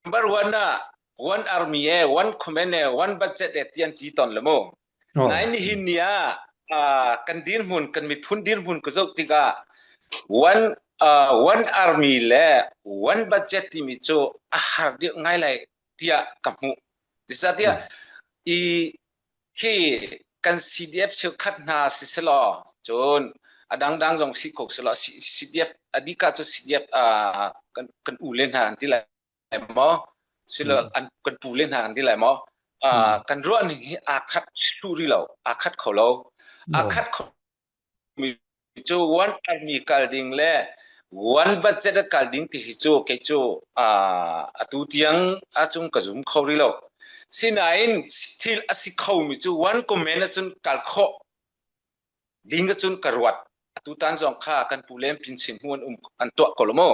Number one ah one army e one command e one budget e ti an ti ton le mu. Oh. Nain nihin ni ah kan dirhmun kan miphun dirhmun ka zoh tikah one uh, one army le one budget timi cu a har deuh ngai lai tiah ka hmuh. Zeicahtiah i khi kan CDF cheukhat hna si selaw cun a dangdang zong si kho selaw CDF adika cu CDF uh, kan kan u le hna an ti lai maw silo an kan pu le hna an ti lai maw uh, kan ruah ning hi aa khat thlu ri lo aa khat kho lo aa khat kho mi cu one army kal ding le one budget a kal ding ti hi cu kei cu atu tiang ahcun ka zum kho rih lo. Sinain thil a si kho mi cu one comment ahcun kal khawh ding ahcun ka ruat. Atu tan zong kha kan pu le pin chin hmu an um an tuah ko lo mu.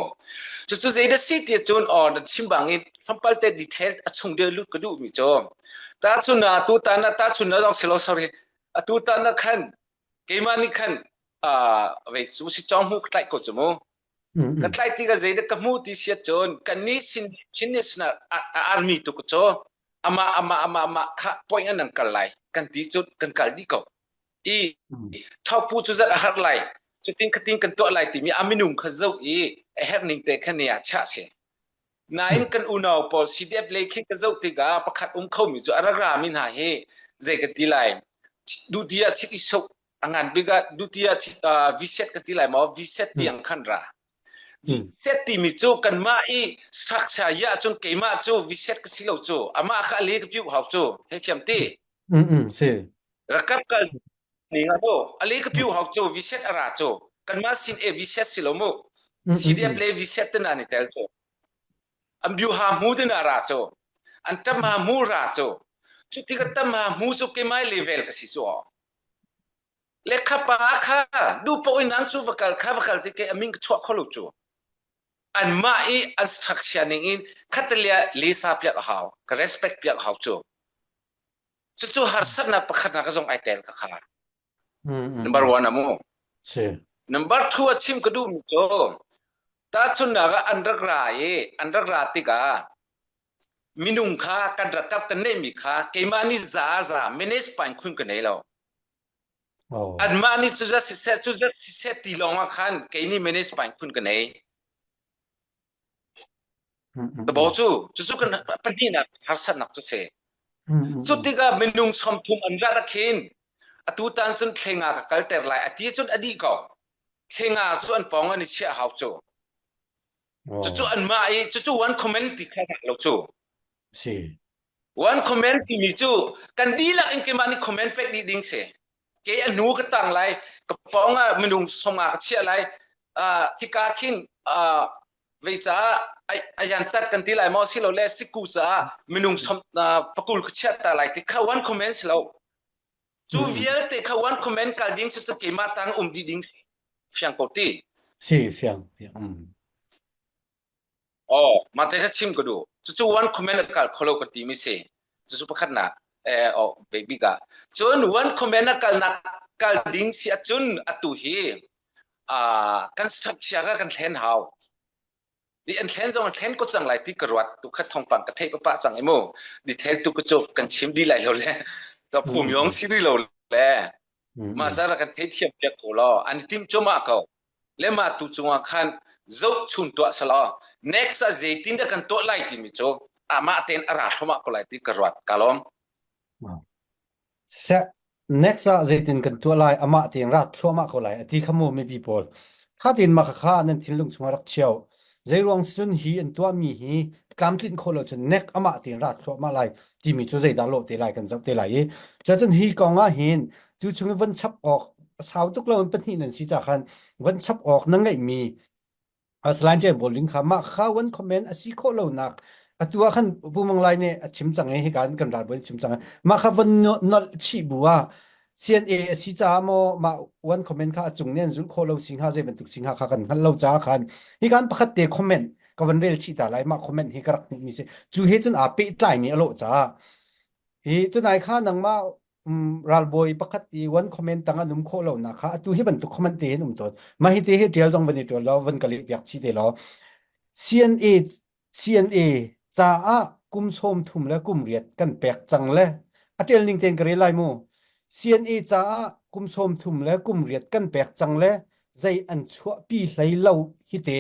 Cucu zei dah si ti cun aw nan chim bangin fampal te detail a chung deuh lut ka duh mi cu ta chun atu tan ta chun na zong si lo sorry atu tan na khan keimah nih khan vei cu si cawng hmu ka tlaih ko cu mu ka tlaih tikah zeidah ka hmu ti siat cun kan nih Chin Chin National Army tu cu amah amah amah amah kha point an an kal lai kan ti cu kan kal dih ko i thawkpu cu zat a har lai cutin khatin kan tuah lai timi a minung kha zoh i a herh ning te kha ne ah chiah si Nain kan unau pawl CDF lei khi ka zoh tikah pakhat um khomi cu a rak rami hna hi zei ka ti lai duty ah chit i sok a ngan bik ah duty ah vset ka ti lai maw vset tiang khan ra vset timi cu kanmah i structure ya cun keimah cu vset ka si lo cu amah kha a le ka piu hau cu hei thiam ti si rakap kal ning a mu a le ka piu hau cu vset a ra cu kanmah sin e vset si lo mu CDF le vset te na ni tel cu an biu ha mu te na ra cu an tam ha mu ra cu cu ti ka tam ha mu cu kemai level ka si cu le kha pa kha du po in nang cu va kal kha va kal ti ke aming ka chuah kholo cu an mah i an structure ning in khatalia lesa piak hau ka respect piak hau cu cucu harsatnak pakhatnak ka zong ai tel ka kha number one amu si number two a chim ka duh mi cu tahchunnak ah an rak ra i an rak ra tikah minung kha kan rakap kan neih mi kha keimah nih za za manage pain khun ka nei lo oh anmah nih cu zat siseh cu zat siseh ti lawng ah khan kei nih manage pain khun ka nei Tabo cu cucu kan pahnihnak harsatnak cu si. Cu tikah minung 30 an rat ah khin atu tan cun thlenga ka kalter lai a ti cun a dih ko. Thlenga cu an pawng an i chiah hau cu. Cucu anmah i cucu one comment ti kha lo cu. Si. One comment timi cu kan dihlak in keimah nih comment pek dih ding si. Ke a hnu ka tang lai, ka pawng ah minung sawmnga ka chiah lai. Uh, hika khin uh, vei caah ayan tat kan ti lai maw silole siku caah minung som uh, pakul ka chiah ta lai ti kha one comment si lo. Cu vialte kha one comment kal ding cu keimah tang um dih ding fiang ko ti. Si fiang fiang. Mm. Oh, mah te kha chim ka duh. Cucu one comment a kal kholo ka ti mi si. Cucu pakhatnak eh oh bik ah. Cun one comment a kalnak kal ding si ahcun atu hi ah kan structure ka kan thlen hau. Di an thlen zong an thlen ko cang lai ti ka ruat tu kha thongpang ka theih papa cang i mu. Detail tu ka cu kan chim di lai lo le. Ka phum yong si ri lo le. Mah zara kan thei thiam piak ko law an tim cuma ko. Le mah tu cungah khan zohchun tuah selaw next ah zeitin dah kan tuah lai timi cu amah tein a ra thluahmah ko lai ti ka ruat ka lawm. Seh next ah zeitin kan tuah lai amah tein ra thluahmah ko lai ati kha mu mipi pawl kha tin ma kha nan thinlung chungah rak chiao zeiruang cun hi an tuahmi hi tlamtlinh khawh lo cun nek amah tein ra thluahmah lai timi cu zeidah lawh te lai kan zoh te lai i cuacun hi kong ah hin cu chung i von chap awk sau tuk lo in pahnih nan si ca khan von chap awk na ngeihmi Aslan J Bowling kha mah kha wan comment a si khawh lo nak atu ah khan Pu Mang Lai nih a chim cang i hika kan ral buin chim cang mah kha von nolh chih bu ah CNA a si caah maw mah one comment kha a cung nih an zulh khawh lo si hnga zei bantuk si hnga kha kan hngalh lo caah khan hi kan pakhat te comment ka van rel chih ta lai mah comment hi ka rak hmuh mi si cu he cun aa pehtlai mi a lawh caah hi tunai kha nangmah ralbawi pakhat i one comment tang an um khawh lo nak kha atu hi bantuk comment te hin um tawn mah hi te hi tial zong van i tial lo van ka leh piak chih te law CNA CNA. caah kum 30 le kum riat kan pek cang le a ṭial ning tein ka rel lai mu. CNA caah kum 30 le kum riat kan pek cang le zei an chuahpi hlei lo hi te.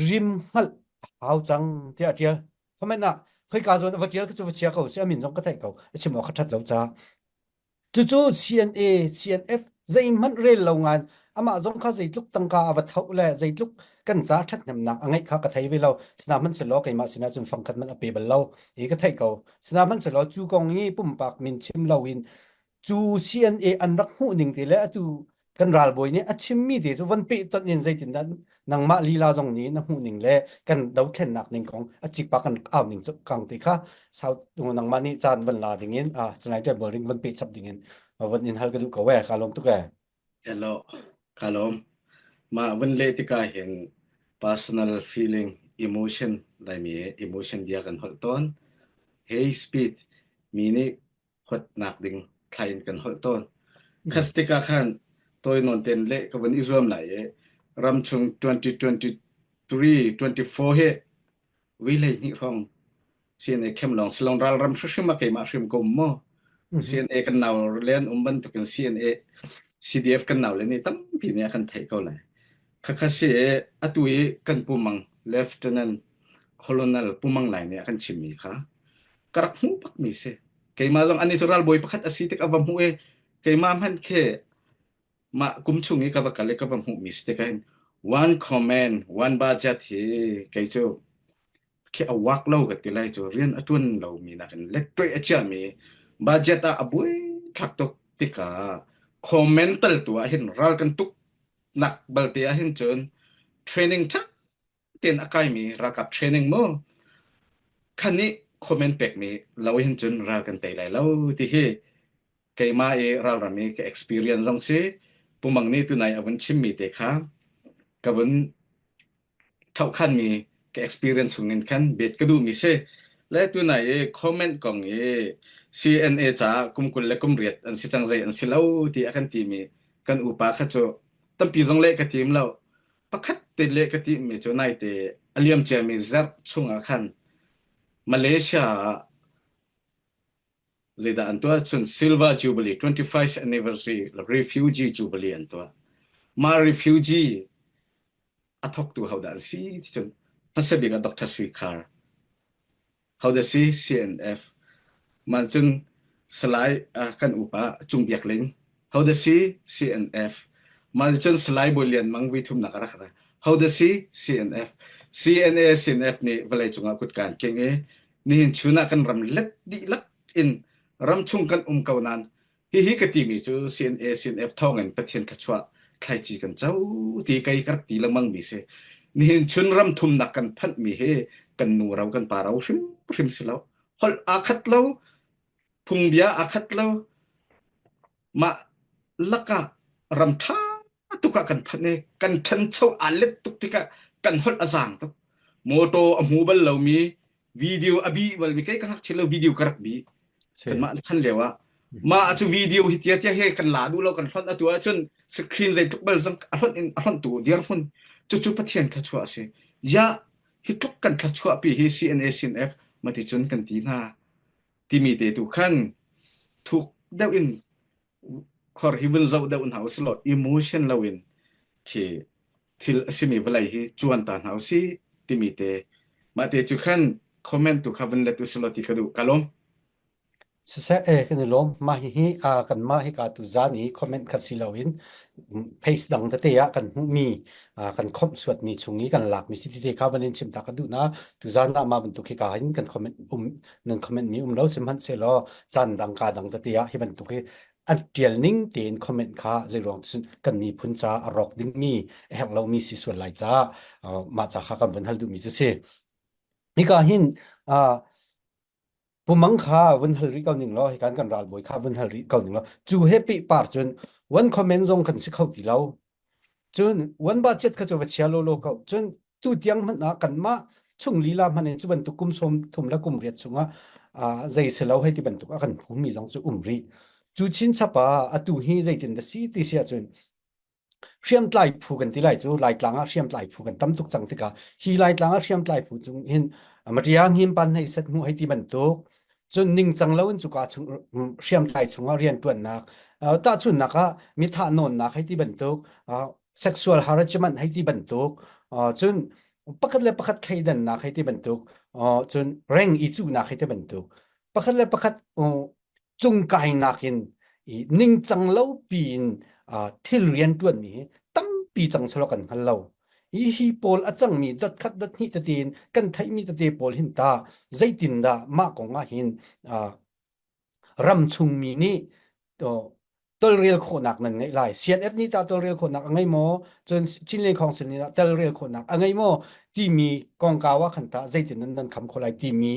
Rim hngalh a hau cang tiah a ṭial. Comment ah khoika zawn a va ṭial kha cu va chia ko si a min zong ka theih ko a chim awk kha ṭhat lo caah. Cucu CNA, CNF zeihmanh rel lo ngan amah zong kha zeitluk tangka a va thoh le zeitluk kan ca ṭhathnemnak a ngeih kha ka thei ve lo. Sihmanhsehlaw keimah sinah cun fangkhat hmanh a pe bal lo i ka theih ko. Sihmanhsehlaw cu kong i pumpak min chim loin cu CNA an rak hmuh ning te le atu kan ralbawi nih a chimmi te cu von pehtonh in zeitindah nangmah lila zong nih na hmuh ning le kan dothlennak ning kong a cikpa kan au ning kang te kha sau nangmah nih caan van la ding in a Salai Ṭial Bawi ring von peh chap ding in von in hal ka duh ko e ka lawm tuk e. Hello, ka lawm. Mah vun leh tikah hin personal feeling, emotion laimi emotion bia kan holh tawn. Hey speed, mi nih huatnak ding thla in kan holh tawn. Khas tikah khan tawi nawn ten le ka vun i zuam lai i ramchung 2023 24 hi vui 12 hrawng CNA khem lawng silong ralram hrimhrim ah keimah hrim ko um mu. CNA kan nau le an um bantukin CNA CDF kan nau le nih tampi nih a kan theih ko lai. Khakha si i atu i kan Pu Mang Lieutenant Colonel Pu Mang Lai nih a kan chimmi kha ka rak hmuh bakmi si. Keimah zong ani cu ralbawi pakhat a si tik a va hmuh i keimah hmanh khi mah kum chung i ka va kal i ka va hmuhmi si tikah hin one command one budget hi kei cu khi a work lo ka ti lai cu rian a tuan lomi nakin lettuai a chiami budget ah a buai thlak tuk tikah comment tal tu ah hin ral kan tuk nak balte ah hin cun training ṭha tein a kaimi ralkap training mu khan nih comment pekmi lo hin cun ral kan tei lai lo ti hi keimah i ralram i ka experience zong si pumang nih tunai a vun chimmi te kha ka vun thohkhanmi ka experience chungin khan bet ka duhmi si le tunai i comment kong i CNA caah kum 20 le kum riat an si cang zei an si lo ti a kan timi kan upa kha cu tampi zong leh ka tim lo Pakhat te le ka tihmi cu naite a liamciami zarh chungah khan Malaysia ah zeidah an tuah cun Silver Jubilee 25th anniversary Refugee Jubilee an tuah. Mah refugee a thawktu hodah an si ti cun hmasa bik ah Dr. Sui Khar Hodah si CNF. Mah cun Salai kan upa Cung Biak Ling. Hodah si CNF. Mah cun Salai Bawi Lian Mang vui thumnak a rak ra. Hodah si CNF. CNA CNF nih vawlei cungah kutka an keng i nihin chun ah kan ram let dihlak in ramchung kan um ko nain Hihi ka timi cu CNA CNF thawngin Pathian thluachuah thlaici kan co ti kei ka rak ti lengmang mi si. Nihin chun ram thumnak kan phanhmi hi kan nu ro kan pa ro hrimhrim si lo. Holh aa khat lo, phungbia aa khat lo. Mah lakah ram ṭha tuk ah kan phanh i kan ṭhancho aa let tuk tikah kan holh a zaang tuk. Motor a hmu bal lomi video a bi bal mi kei ka ngakchia lo video ka rak bi kanmah chan lio ah mah cu video hi tia tia he kan la duh lo kan hlonh atu ahcun screen zeitluk bal zong a hlonh in a hlonh tu dir hmun cucu Pathian thluachuah a si ya hi tluk kan thluachuah pi hi CNA CNF mati cun kan ti hna timi te tu khan thuk deuh in khor hi vun zoh deuh hna usih law emotion lo in khi thil a simi vawlei hi cuan ta hna usih timi te mah te cu khan comment tu kha vun let usih law ti ka duh ka lawm. Siseh e kan i lawm. Mah hihi kanmah hika tuzaan i comment kha si loin page dang tete ah kan hmuhmi kan khawmh suatmi chung i kan lakmi si tete kha van in chim ta ka duh na. Tuzaan ah mah bantuk hika hin kan comment um nan comment mi um lo sihmanhsehlaw caan dang ka dang tete ah hi bantuk hi an ṭial ning tein comment kha zeiruang cun kan miphun ca a rawk dingmi a herh lomi si sual lai caah mah ca kha kan vun hal duhmi cu si. Hika hin Pumang kha vun hal rih ko ning law hikan kan ralbawi kha vun hal rih ko ning law cu he peh par cun one comment zong kan si kho ti lo. Cun one budget kha cu va chia lawlaw ko. Cun tu tiang hmanh ah kanmah chung lila hmanh in cu bantuk kum 30 le kum riat chungah zei si lo hei ti bantuk a kan phumi zong cu um rih. Cu chinchap ah atu hi zeitin dah si ti si ahcun. Hriamtlai phu kan ti lai cu Laitlang ah hriamtlai phu kan tam tuk cang tikah hi Laitlang ah hriamtlai phu cung hin Maria Hngim Pan hei set hmu hei ti bantuk cun ningcang lo in cuka chung hriamtlai chungah rianṭuannak tahchunhnak ah mi thahnawnnak hei ti bantuk sexual harassment hei ti bantuk cun pakhat le pakhat thleidannak hei ti bantuk cun reng i cuhnak hei ti bantuk pakhat le pakhat cungkainak in i ningcang lo piin thil rianṭuanmi hi tampi cang selaw kan hngal lo. Hi hi pawl a cangmi dot khat dot hnih tete in kan theihmi tete pawl hin ta zeitindah mah kong ah hin ram chungmi nih tolrel khawhnak nan ngeih lai. CNF nih tah tolrel khawhnak a ngei maw? Cun Chinland Council nih tah tolrel khawhnak a ngei maw? Timi kongkau ah khan tah zeitin nan nan kham khawh lai timi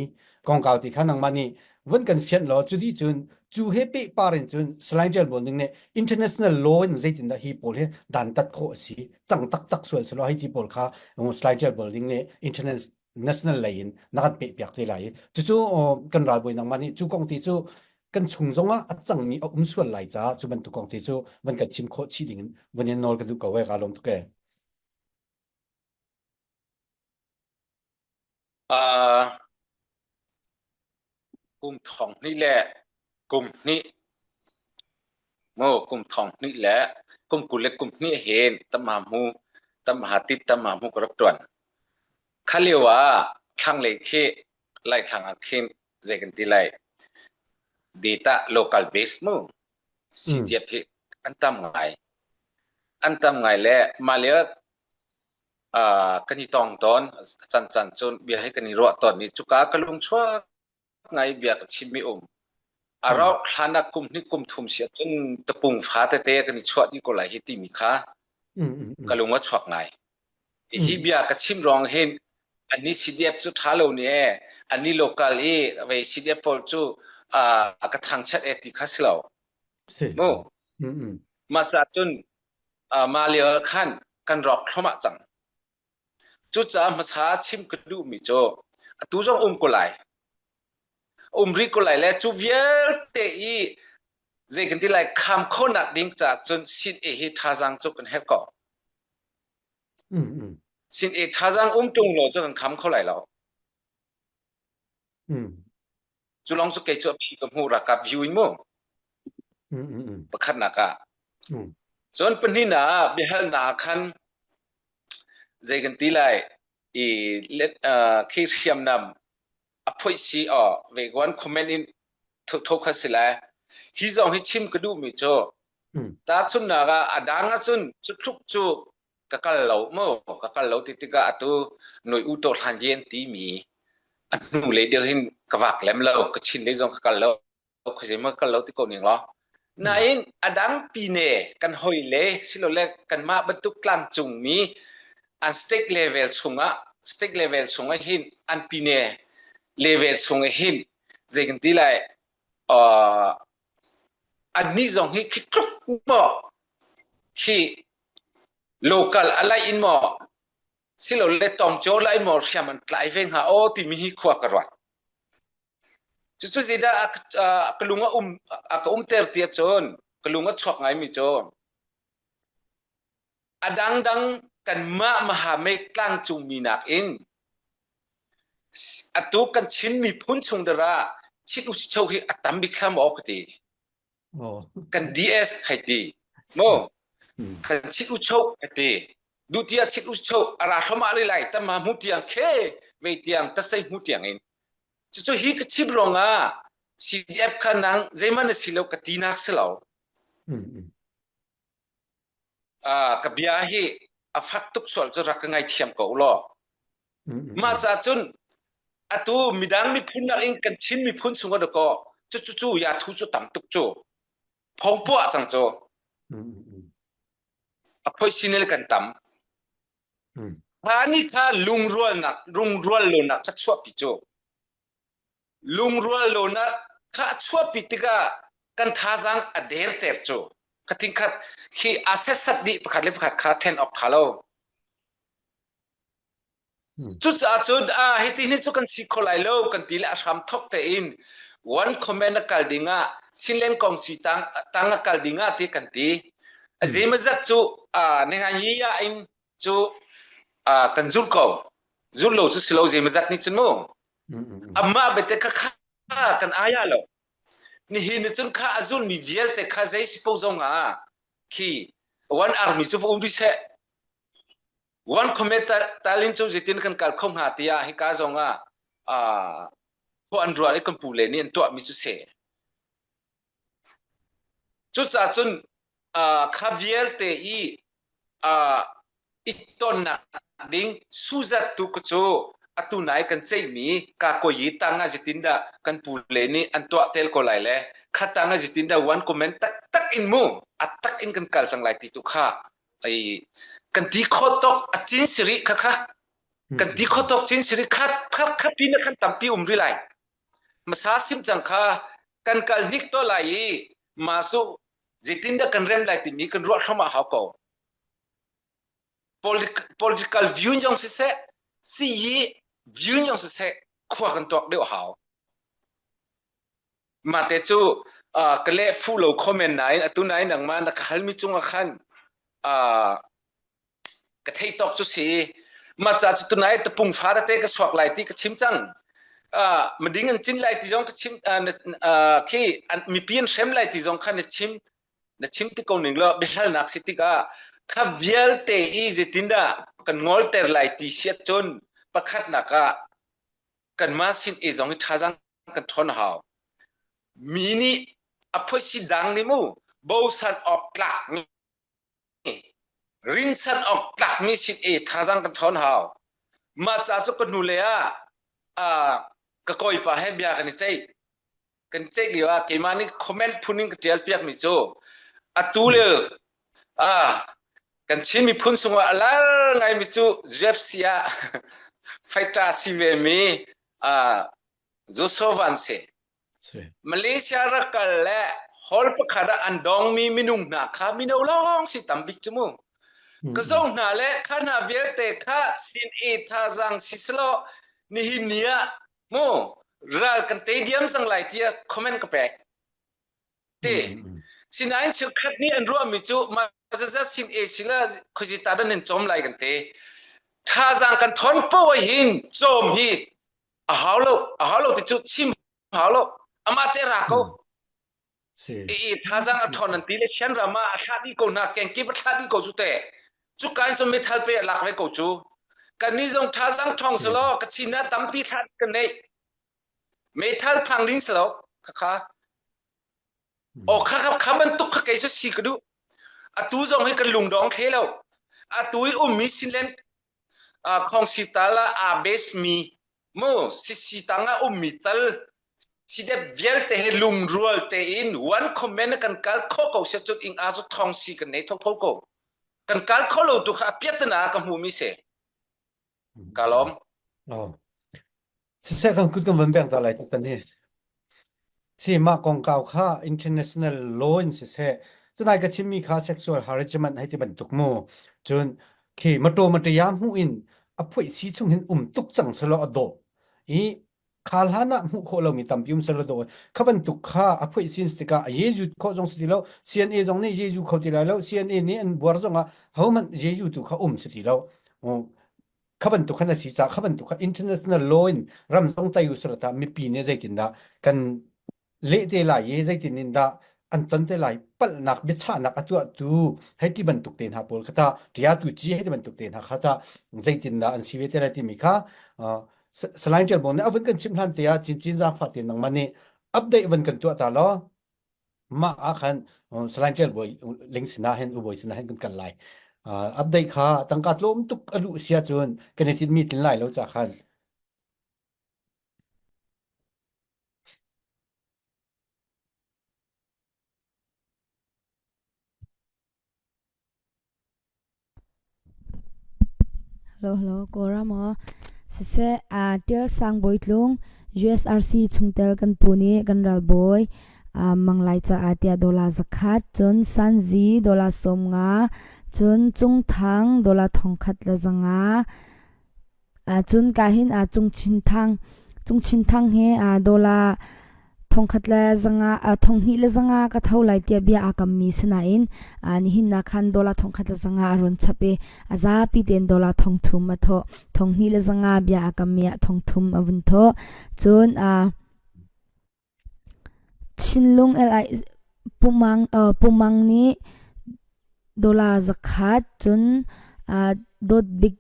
kongkau ti kha nangmah nih vun kan fianh law cu dih cun cu he pehpar in cun Salai Tial Bawl ning nih international law in zeitindah hi pawl hi dantat khawh a si cang taktak sual selaw hei ti pawl kha Salai Tial Bawl ning nih international lei in na kan peh piak te lai i cucu kan ralbawi nangmah nih cu kong ti cu kan chung zongah a cangmi a um sual lai caah cu bantuk kong te cu van kan chim khawh chih ding in van in nawl ka duh ko e ka lawm tuk e. Uh, kum thong hnih le kum hnih mu kum thong hnih le kum 20 le kum hnih hin tamha mu tamha tit tamha mu ka rak tuan. Kha lio ah thlanglei khi lai thlang ah khin zei kan ti lai data local base mu CDF hi an tam ngai an tam ngai le mah lio kan i tong tawn can can cun bia hi kan i ruah tawn i cuka ka lung chuak ngai bia ka chimmi um a rauh hlan ah kum hnih kum thum si ahcun tapung fa tete kan i chuah dih ko lai hi timi kha ka lung a chuak ngai hi bia ka chim ruang hin ani CDF cu tha lo ni e ani local i vei CDF pawl cu ka thangchat e ti kha si lo mu mah ca cun mah lio ah khan kan rawk thluahmah cang. Cucaah hmasa chim ka duhmi cu atu zong um ko lai. Um rih ko lai le cu vialte i zei kan ti lai kham khawhnak ding caah cun sin e hi thazaang cu kan herh ko. Sin e thazaang um ṭung lo cu kan kham kho lai lo. Cu lawng cu kei cu a phi ka hmuh ralkap view in mu. Pakhatnak ah. Cun pahnihnak ah biahalnak khan zei kan ti lai i khi hriamnam a phoih si aw veguan comment in tho kha si lai. Hi zong hi chim ka duhmi cu tahchunhnak ah a dang ahcun cu thluk cu ka kal lo mu ka kal lo ti tikah atu noi u to hlan yen timi a hnu lei deuh hin ka vak lem lo ka chin lei zong ka kal lo khuazei ma kal lo ti ko ning law nain a dang pine kan hoi le silole kanmah bantuk tlangcung mi an state level chungah state level chungah hin an pine level chungah hin zei kan ti lai uh, annih zong hi khi tluk maw khi local a laih in maw silole tawngcaw lai maw hriam an tlai ve hnga aw timi hi khua ka ruat. Cucu zeidah ka lung a um a ka umter ti ahcun ka lung a chuak ngaimi cu a dangdang kanmah Mahame tlangcungmi nakin atu kan Chin miphun chung dara Chin usicho hi a tam bik thlam aw ka ti. Kan DS hei ti. Mo kan Chin ucho hei ti. Dutia Chin ucho a ra thloma le lai tama mu tiang khe vei tiang tasei mu tiang in. Cucu hi ka chim ruangah CDF kha nang zeiman na si lo ka ti nak si lo. Ka bia hi a fak tuk sual cu rak ka ngaithiam ko law. Mah ca cun atu midang miphun nak in kan Chin miphun chung ah kaw cu cu cu ya thu cu tam tuk cu phong puah cang cu a phoi sinel kan tam kha ni kha lungrualnak lungrual lonak kha chuahpi cu Lungrual lonak kha a chuahpi tikah kan thazaang a derter cu. Khating khat khi aa setsat dih pakhat le pakhat kha then awk tha lo. Cucaah cun ah hiti ni cu kan si kho lai lo kan ti le a hram thok tein one comment a kal ding ah Chinland Kongsi tang tang a kal ding ah ti kan ti. Zeimazat cu ningai ah in cu kan zul ko. Zul lo cu si lo zeimazat nih cun mu. Amah bete kha kha kan aya lo. Nihin ni cun kha a zulmi vialte kha zei si po zong ah khi one army cu va um rih seh. One comet talin cu zeitin kan kal kho hnga tiah hika zong ah khua an ruah i kan pu le nih an tuahmi cu si. Cucaah cun kha vialte i i tonnak ding suzat tu cu atu nai kan ceihmi kakoyi tang ah zeitindah kan pu le nih an tuah tel ko lai le kha tang ah zeitindah one comment taktak in mu a tak in kan kal cang lai ti tu kha ai kan ti kho tok a cin siri kha kha kan ti kho tok cin siri kha kha kha pi na khan tampi um ri lai Hmasa sim cang kha kan kal hnik to lai i mah cu zeitindah kan rem lai timi kan ruah hram a hau ko. Political view zong siseh, siyi view zong siseh, khua kan tuak deuh hau. Mah te cu ka leh fuh lo comment nain atu nain nangmah na ka halmi cungah khan ka theih tawk cu si mah ca cu tunai tapung fa tete ka chuak lai ti ka chim cang uh, mading an cin lai ti zong ka chim uh, uh, khi an mipi an hrem lai ti zong kha na chim na chim ti ko ning lo biahalnak si tikah kha vialte i zeitindah kan ngolter lai ti siat cun pakhatnak ah kanmah sin e zong hi thazang kan ṭhawn hau mi nih a phoisi dang nih mu bosan awk tlak Rinsan awk tlakmi sin i thazaang kan ṭhawn hau. Mah ca cu ka hnulei ah uh, ka kawipa he bia kan i ceih. Kan i ceih lio ah keimah nih comment phun in ka ṭial piakmi cu atu le ah kan Chin miphun sungah a lar ngaimi cu UFC ah fighter si ve mi uh, Joshua Van si. Malaysia rak kal le hall pakhat ah an dongmi minung hna kha mino lawng si tam bik cu mu. Ka zo hna le kha hna vialte kha sin e thazang si selo nihin ni ah mu ral kan te diam cang lai tiah comment ka pek. Te sinain cheukhat nih an ruahmi cu mah zazat sin e sila khuazi ta dan in cawm lai kan te. Thazang kan thon po hin cawm hi a hau lo a hau lo ti cu chim hau lo amah te ra ko Si. i thazang a ṭhawn an ti le sian ram ah a thlah dih ko hna kengkip a thlah dih ko cu te cu kain cu methal pe a lak ve ko cu kan ni zong thazang ṭhawng Si. selaw ka chin ah tampi thlah kan neih meithal phang ding selaw khakha aw kha kha kha bantuk kha kei cu si ka duh atu zong hi kan lungdong thle lo atu i ummi sinlen khongsi tal ah aa base mi mu sisi tang ah ummi tal sidep vialte he lungrual tein one comment kan kal kho ko se cun ing a cu thong si kan nei tho tho ko kan kal kho lo tu kha piatana ka hmu mi se ka lom Oh. Siseh kan kut kan van beng ta lai tan hi. Si mah kongkau kha international law in siseh tunai ka chimmi kha sexual harassment hei ti bantuk mu cun khi maṭaw maṭaya hmuh in a phuih si chung hin um tuk cang selaw a dawh i kha hlan ah hmuh khawh lomi tampi um selaw dawh kha bantuk kha a phuih sin tikah a Jeju khawh zong si ti lo CNA zong nih Jeju kho ti lai lo CNA nih an buar zong ah hohmanh Jeju tu kha um si ti lo kha bantuk khan a si caah kha bantuk kha international law in ram zong tai u sila ta mipi nih zeitindah kan leh te lai i zeitin in dah an ton te lai palhnak biachahnak a tuahtu hei ti bantuk te hna pawl kha ta ṭiatu ci hei ti bantuk te hna kha ta zeitindah an si ve te lai timi kha Salai Ṭial Bawm nih a vun kan chimh hlan te ah cincin zaangfah te nangmah nih update van kan tuah ta law mah ah khan Salai Ṭial Bawi ling sinah hin U Bawi sinah hin kan kal lai. Update kha tangka tlawm tuk a luh sia cun kan i tinhmi tlin lai lo ca khan. Hello, hello, Kawlram aw. Siseh, aa Ṭial Sang Bawi Tlung, USRC chungtel kan pu nih kan ralbawi aa Mang Lai caah tiah dollar zakhat, cun Sanzi dollar 50, cun Cung Thang dollar thongkhat le zanga, cun ka hin Cung Chin Thang, Cung Chin Thang hi dollar. Thongkhat le zanga 200 le zanga ka tho lai tiah bia aa kammi sinain nihin ah khan dollar 1000 le zanga a run chap i a zapi tein dollar 3000 a thawh. 200 le zanga bia aa kammi ah 3000 a vun thawh. Cun Chinlung LI Pumang Pumang nih dollar 100 cun Dawt Bik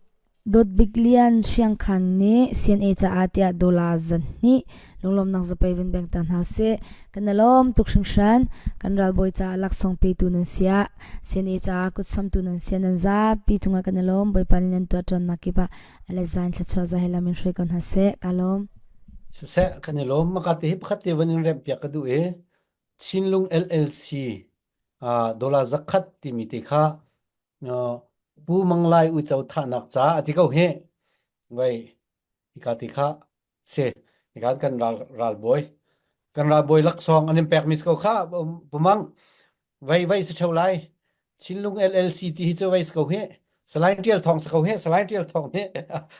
Dawt Bik Lian Hriangkhan nih CNA caah tiah dollar 200 lunglawmhnak zapei vun beng ta hna usih. Kan i lawm tuk hringhran. Kan ralbawi caah laksawng petu nan siah, CNA caah kutsamtu nan siah nan zapi cungah kan i lawm. Bawipa nih nan tuahṭuannak kip ah a le zan thluachuah za he lam in hruai ko hna seh. Ka lawm. Siseh, kan i lawm. Maka te hi pakhat te van in remh piak ka duh i Chinlung LLC dollar 100 timi te kha Pu Mang Lai uico thahnak ca a ti ko hi. Vei, hika ti kha si. Hika kan ral ralbawi. Kan ralbawi laksawng an in pekmi si ko kha Pu Mang. Vei vei si theo lai. Chinlung LLC ti hi cu vei si ko hi. Salai Tial Thawng si ko hi. Salai Tial Thawng hi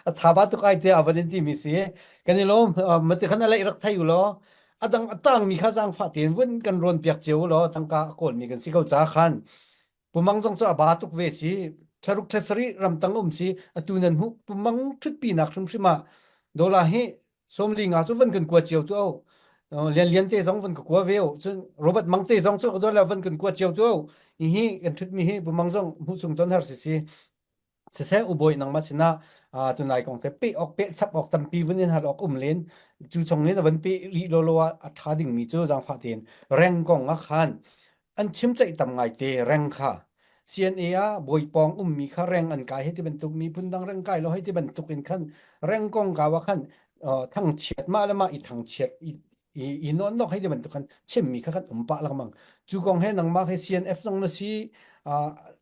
a tha ba tuk ai te a van in ti mi si. Kan i lawm. Mati khan a leih rak thei u law. A dang a tang mi kha zaangfah tein vun kan rawn piak cio u law tangka a kawl mi kan si ko ca khan. Pumang zong cu a ba tuk ve si. Thlaruk thla sarih ramtang um si. Atu nan hmuh pumang ṭhutpinak hrimhrim ah dollar hi sawmli nga cu van kan kua cio tu o. Lian Lian te zong van ka kua ve o. Cun Robert Mang te zong cu ka dawt le van kan kua cio tu o. Hi kan ṭhutmi hi pumang zong hmuh chung ton har si si. Siseh ubawi nangmah sinah tunai kong te peh awk peh chap awk tampi vun in hal awk um len cu chung in van pe rih lawlaw ah a ṭha dingmi cu zaangfah tein reng kong ah khan an chim ceih tam ngai te reng kha CNA ah bawi pawng ummi kha reng an kai hei ti bantuk miphun dang reng kai lo hei ti bantuk in khan reng kong kau ah khan thangchiat mah le mah i thangchiat i i i nawnnak hei ti bantuk khan chimmi kha kan um pah lengmang cu kong he nangmah he CNF zong na si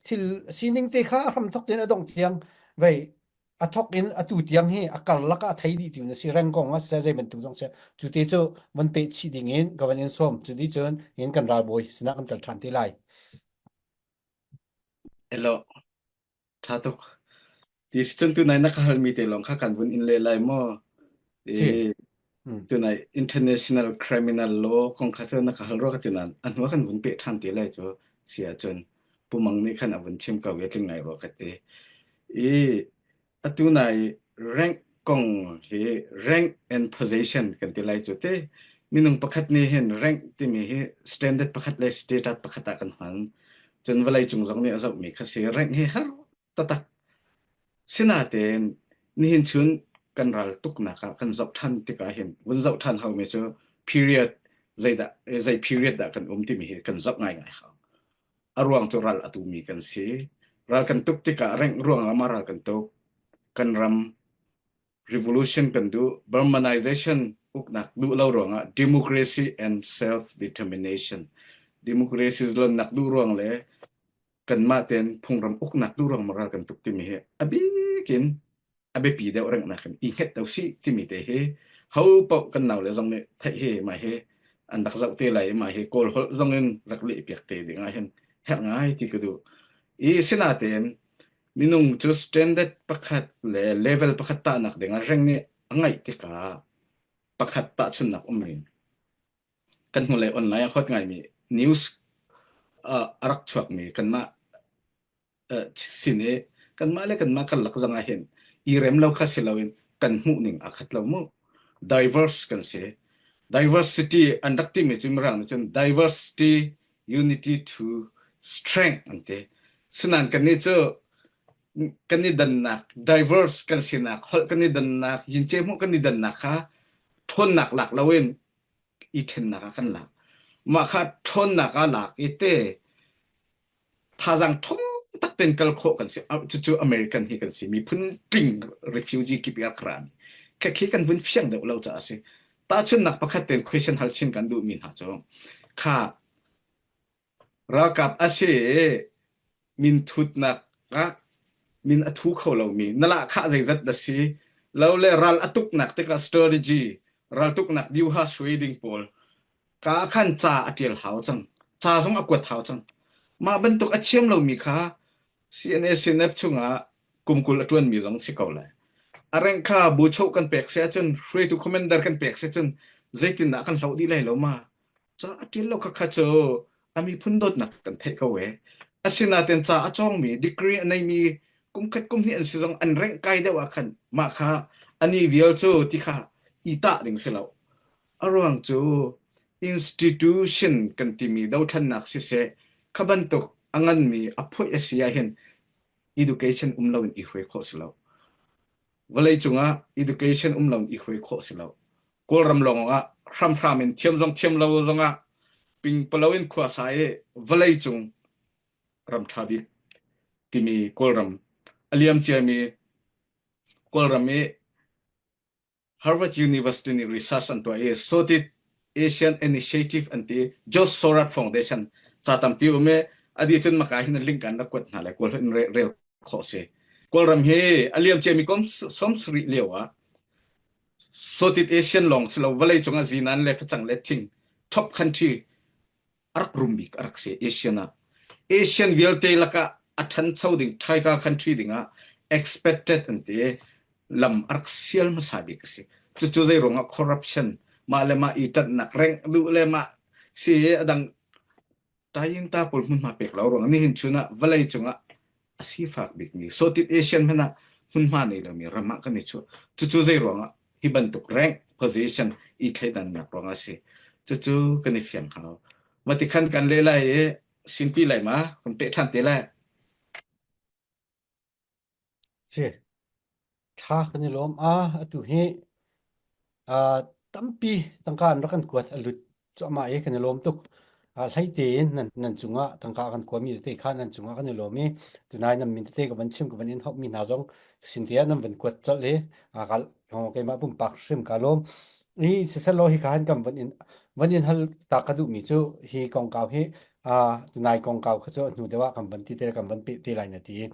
thil sining te kha a hram thok tin a dong tiang vei a thok in atu tiang hi a karlak ah a thei dih ti na si reng kong a se zei bantuk zong se cu te cu van pe chih ding in ka van in sawm cu di cun in kan ralbawi sinah kan kal ṭhan te lai Hello. Ṭha tuk. Ti si cun tunai na ka halmi te lawng kha kan vun in leh lai maw? Si. I tunai international criminal law kong kha cu na ka hal rua ka ti nain a hnu ah kan vun peh ṭhan te lai cu si ahcun Pu Mang nih khan a vun chim ko i a tling ngai rua ka ti. I atu nai rank kong hi rank and position kan ti lai cu te. Minung pakhat nih hin rank timi hi standard pakhat le status pakhat ah kan hman. Cun vawleicung zong nih a zohmi kha si. Rank hi har taktak. Sinain nihin chun kan ral tuknak ah kan zoh ṭhan tikah hin vun zoh ṭhan haumi cu period zeidah zei period dah kan um timi hi kan zoh ngaingai hau. A ruang cu ral a tumi kan si. Ral kan tuk tikah rengh ruangah mah ral kan tuk. Kan ram revolution kan duh, Burmanization uknak duh lo ruangah democracy and self-determination. Democracy zalonnak duh ruang le kanmah tein phungram uknak duh ruang ral kan tuk timi hi a bik in a biapi deuh rengnak in i hnget deuh sih timi te hi ho paoh kan nau le zong nih theih hi mah hi an rak zoh te lai i mah hi kawl holh zong in rak leh piak te ding ah hin herh ngai ti ka duh. I sinatein Minung cu standard pakhat le level pakhat tahnak dingah reng nih a ngaih tikah pakhat tahchunhnak um rin. Kan hnulei online a hot ngaimi news uh, a rak chuakmi kanmah uh, sin i kanmah le kanmah karlak zong ah hin i rem lo kha si loin kan hmuh ning aa khat lo mu. Diverse kan si. Diversity an rak timi cu Mirang nih cun diversity unity to strength an ti. Sinain kannih cu kan i dannak diverse kan sinak holh kan i dannak yince hmuh kan i dannak kha ṭhawnnak lak loin i ṭhennak ah kan lak. Mah kha ṭhawnnak ah lak i te thazaang ṭhawng tak tein kal khawh kan si. Cucu American hi kan si. Miphun tling refugee kip i a rak rami. Khekhi kan vun fiang deuh lo caah a si. Tahchunhnak pakhat tein question hal chin kan duhmi hna cu kha ralkap a si i minthutnak ah min a thu kho lomi na lahkhah zeizat na si lo le ral a tuknak tikah strategy raltuknak vyuha suai ding pawl ka khan ca a ṭial hau cang ca zong a kuat hau cang mah bantuk a thiam lomi kha CNA CNF chungah kum 20 a ṭuanmi zong si ko lai. A rengh kha buchoh kan pek si ahcun hruaitu commander kan pek si cun Zeitindah kan hloh dih lai lo ma? Ca a ṭial lo khakha cu a miphun dawtnak kan theih ko e. Asinain ca a cawngmi degree a neimi kum khat kum hnih an si zong an rengh kai deuh ah khan mah kha ani vial cu ti kha i tah ding si lo. A ruang cu institution kan timi dothlannak siseh kha bantuk a nganmi a phoih a si ahhin education um loin i hruai khawh si lo. Vawleicung ah education um loin i hruai khawh si lo. Kawlram lawng ah hramhram in thiam zong thiam lo zong ah pingpalo in khua sa i vawleicung ram ṭha bik timi Kawlram a liam ciami Kawlram i Harvard University nih research an tuah i Southeast Asian Initiative an ti George Soros Foundation ca tampi um i a dih cun maka hin link an rak kuat hna le kawl in rel khawh si. Kawlram hi a liam ciami kum 70 lio ah Southeast Asian lawng si lo vawlei cungah zinan le facang le thing top country a rak rum bik a rak si Asian ah. Asian vialte lakah a ṭhancho ding Tiger country dingah expected an ti lam a rak sial hmasa bik a si. Cucu zei ruangah corruption mah le mah i ṭanhnak rengh duh le mah si a dang tayingta pawl hmunhma pek lo ruangah nihin chun ah vawlei cungah a sifak bikmi Southeast Asian hmanh ah hmunhma nei lomi ram ah kan i chuah. Cucu zei ruangah hi bantuk rank position i thleidannak ruangah a si. Cucu kan i fiang hau. Mati khan kan leh lai i sinpi lai ma kan peh ṭhan te lai. Si. Ṭha kan i lawm. Ah, atu hi ah, tampi tangka an rak kan kuat a lut cuahmah i kan i lawm tuk. Ah, hlei tein nan, nan cungah tangka kan kuami tete kha nan cungah kan i lawm i tunai nan min tete ka van chim ka van in hauhmi hna zong sin te ah nan van kuat colh i aa kal keimah pumpak hrim ka lawm. I siselaw hi ka han kan van in van in hal ta ka duhmi cu hi kongkau hi ah tunai kongkau kha cu hnu deuh ah kan van ti te kan van peh te lai na ti.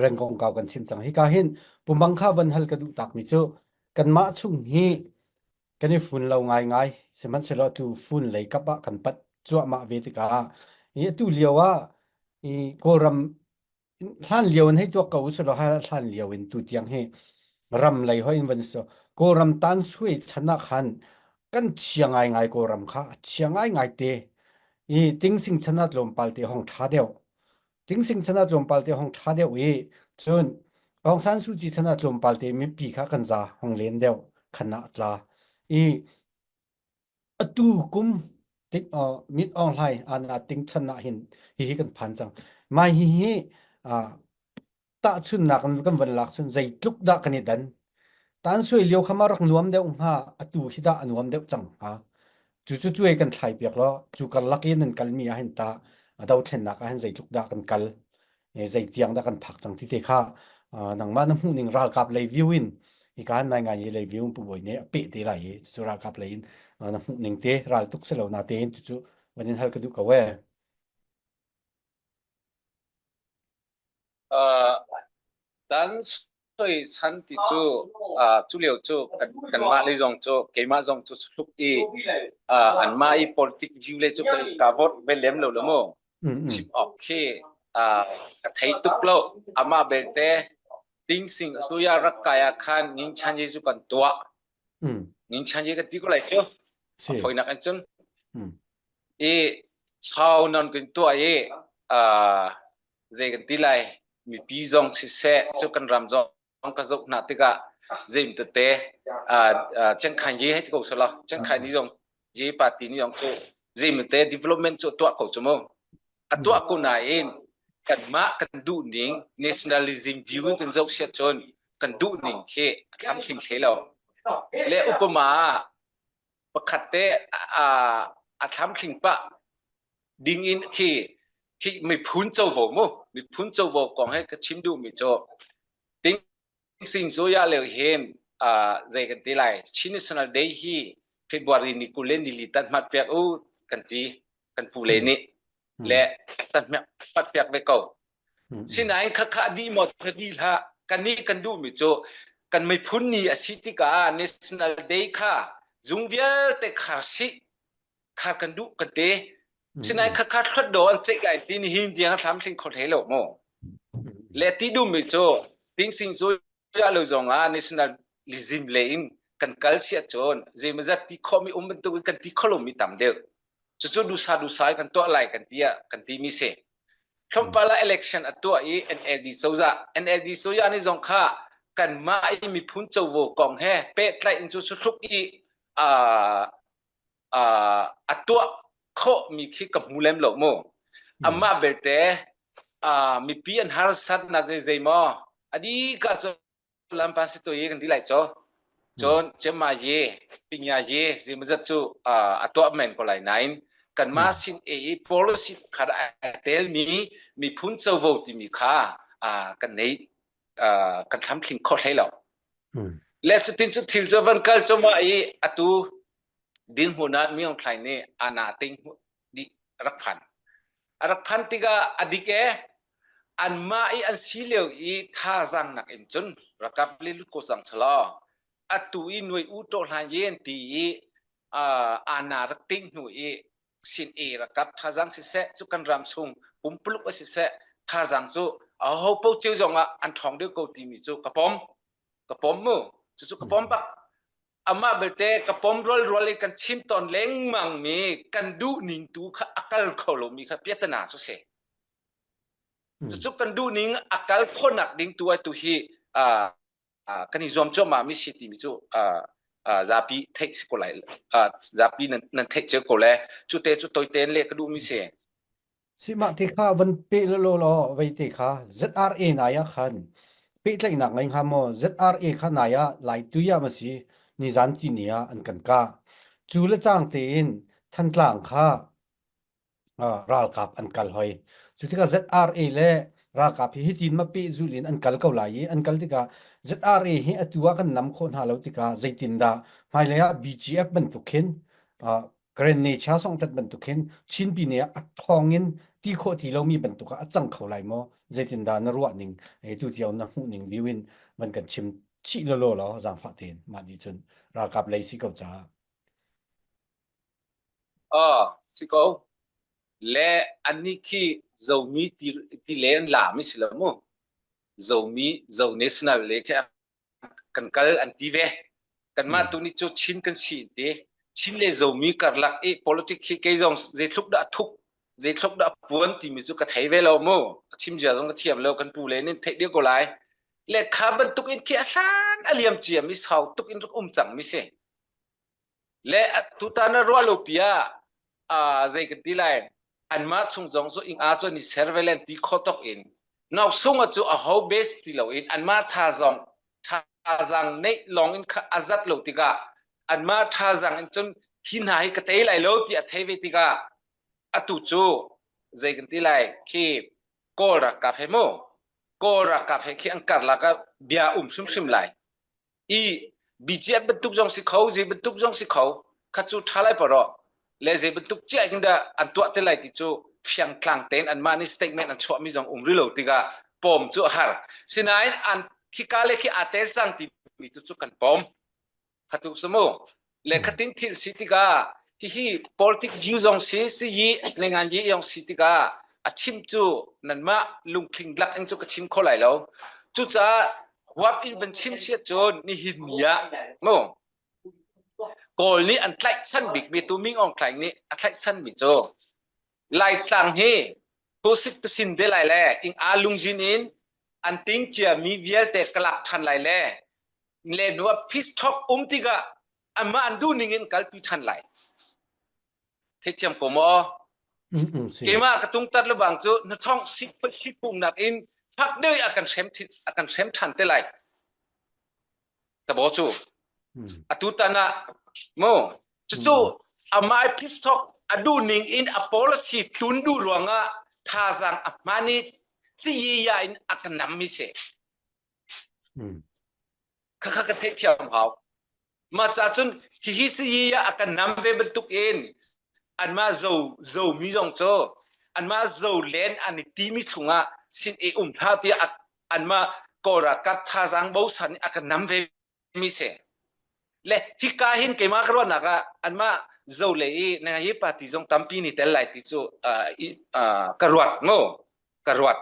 Reng kongkau kan chim cang. Hika hin pumang kha van hal ka duh takmi cu kanmah chung hi kan i fun lo ngaingai. Sihmanhsehlaw atu fun lei kap ah kan pat cuahmah ve tikah i atu lio ah i Kawlram hlan lio in hei tuak ko usulaw hlan lio in tu tiang hi ram lei hoi in van so Kawlram tan sui chan ah khan kan chia ngaingai Kawlram kha a chia ngaingai te i tingsing chan ah tlawmpal te hong ṭha deuh Tingsing chan ah tlawmpal te hong ṭha deuh i cun Aung San Suu Kyi chan ah tlawmpal te mipi kha kan za hong len deuh khan ah a tla i atu kum tik Min Aung Hlaing ana ting chan ah hin hihi kan phan cang. Mai hi hi tahchunnak in kan van lak cun zeitluk dah kan i dan. Tan suai lio kha ma rak nuam deuh hnga atu hi dah a nuam deuh cang hnga. Cu cu cuai kan thlai piak law cu karlak i nan kalmi ah hin tah a dothlennak ah hin zeitluk dah kan kal zei tiang dah kan phak cang ti te kha nangmah na hmuh ning ralkap lei view in hika nai ngai lei view in pu bawi nih a peh te lai i cu ralkap lei in na hmuh ning te ral tuk si lo na tein cu cu van in hal ka duh ko e. Tan soi chan ti cu cu lio cu kanmah lei zong cu keimah zong cu hluk i anmah i politic view le cu ka vote ve lem lo lo mu. Chim awk khi ka thei tuk lo. Amah belte ting sing suya rak kai ah khan ning chan ye cu kan tuah. Ning chan ye ka ti ko lai cu. A foinak an cun. I sau non kan tuah i zei kan ti lai mipi zong siseh cu kan ram zong ka zoh hna tikah zeim tete cengkhan ye hei ti ko sala cengkhan ni zong ye party ni zong cu zeim tete development cu tuah ko cu mu a tuah ko nain kanmah kan duh ning nationalism view in kan zoh siah cun kan duh ning khi a tlamtling hlei lo le upama pakhat te a thlamthling pah ding in khi khi miphun covo mu miphun covo kong he ka chim duh mi cu ting sing zoya le hin zei kan ti lai Chin National Day hi February ni 20 le ni li tat mat pek u kan ti kan pu le nih le tat mat pek ve ko Sinain khakha dih maw kha dih hlah kannih kan duhmi cu kan miphun ni a si tikah National Day kha zung vialte khar sih khar kan duh kan te. Sinain khakha thlot do an ceih lai ti nihin tiang a thlam thling kho hlei lo mu. Le ti duhmi cu tingsing zu ya lo zong ah nationalism le in. kan kal si ahcun zeimawzat ti khawhmi um bantuk in kan ti kho lomi tam deuh. Cucu dusa dusa in kan tuah lai kan ti ah kan timi si. Tlawmpal ah election a tuah i NLD cozah NLD cozah nih zong kha kanmah i miphun covo kong he pehtlaih in cu thluk i a tuah khawhmi khi ka hmu lem lo mu. Amah belte mipi an harsatnak zeimaw a dika cu lampan si tu i kan ti lai cu. Cun cema ye pinya ye zimazat cu a tuah men ko lai nain kanmah sin e i policy kha a telmi miphun covo timi kha kan nei kan thlamthling kho hlei lo. Le cutin cu thil cu van kal cuma i atu dinhmun ah Myo Thlai nih ana ting dih a rak phan. A rak phan tikah a dik e anmah i an si lio i thazaang nak in cun rakap le lut ko cang chalaw atu i nuai u to hlan yen ti i ana rak ting hnu i sin e rakap thazaang siseh cu kan ram chung pumpuluk a siseh thazaang cu aho po ceu zong ah an ṭhawng deuh ko timi cu ka pom ka pom mu cucu ka pom bak Amah belte ka pom rualrual i kan chim tawn lengmang mi kan duh ning tu kha a kal kho lomi kha piatana cu si. Cucu kan duh ning a kal khawhnak ding tu tu hi kan i zuam cuahmah mi si timi cu zapi theih si ko lai zapi nan nan theih cio ko le cu te cu toiten le ka duh mi si. Sihmah te kha van peh lawlaw law vei te kha ZRA nai ah khan pehtlaihnak ngei hnga maw? ZRA kha nai ah Laitui ah ma si nizan tini ah an kan kah. Cu le cang tein Thantlang kha ralkap an kal hoi. Cu tikah ZRA le ralkap hi hitin ma pehzulh in an kal ko lai i an kal tikah ZRA hi atu ah kan nam khawh hna lo tikah zeitindah hmailei ah BGF bantuk khin Karen Necha songtat bantuk hin Chin pine ah a ṭhawng in ti khawh ti lomi bantuk ah a cang kho lai maw? Zeitindah na ruah ning, tu tiang na hmuh ning view in van kan chim chih lawlaw law zaangfah tein mah di cun ralkap lei si ko caah. Ah, si ko. Le annih khi Zomi ti, ti le an la mi si lo mu. Zomi, Zo National le khi kan kal an ti ve. Kanmah tu nih cu Chin kan si ti. Chin le Zomi karlak i politic hi kei zong zeitluk dah thuk zeitluk dah puan timi cu ka thei ve lo mu. A chim zia zong ka thiam lo kan pu le nin theih dih ko lai. Le kha bantuk in khi a hlan a liam cia mi sau tuk in rak um cang mi si. Le tutan na ruah lo pi ah zei kan ti lai anmah chung zong cu ing a cu ni surveillance ti kho tok in nok sung cu a ho base ti lo in anmah tha zong thazang neih long in kha azat lo tikah anmah thazang in cun hi hna hi ka tei lai lo ti a thei ve tikah atu cu zei kan ti lai khi kawl ralkap he mu kawl ralkap he khi an karlak ah bia um hrimhrim lai i BGF bantuk zong si kho zei bantuk zong si kho kha cu tha lai paro le zei bantuk chiah hin dah an tuah te lai ti cu fiangtlang tein anmah nih statement an chuahmi zong um rih lo tikah pawm cu a har sinain an khika le khi aa tel cang ti mi tu cu kan pawm khatu su mu le khatin thil si tikah hihi politic view zong si si yi le ngan yi yong si tikah a chim cu nanmah lungthling lak in cu ka chim kho lai lo cucaah huap in van chim sia cun nihin ni ah mu kawl nih an tlaihchan bikmi tu Ming Aung Hlaing nih a tlaihchan mi cu Laitlang hi phusik pasin te lai le ing a lungzin in an ting cia mi vialte ka lak than lai le le nu ah peace talk um tikah anmah an duh ning in kalpi than lai theithiam ko maw keimah ka tungtat le bang cu na thong si pumnak in fak deuh a kan hrem a kan hrem than te lai tabo cu atu tan ah mu cucu amah peace talk a duh ning in a policy tun duh ruangah thazaang a hman i ciya in a kan nam mi si Khakha ka theihthiam hau. Mah ca cun hihi si ah a kan nam ve bantuk in anmah zo zomi zong cu anmah zo len an i timi chungah sin i um hlah tiah anmah Kawl ralkap thazaang bosan a kan nam ve mi si. Le hika hin keimah ka ruahnak ah anmah zo le i na hi party zong tampi ni tel lai ti cu ka ruat ngo ka ruat.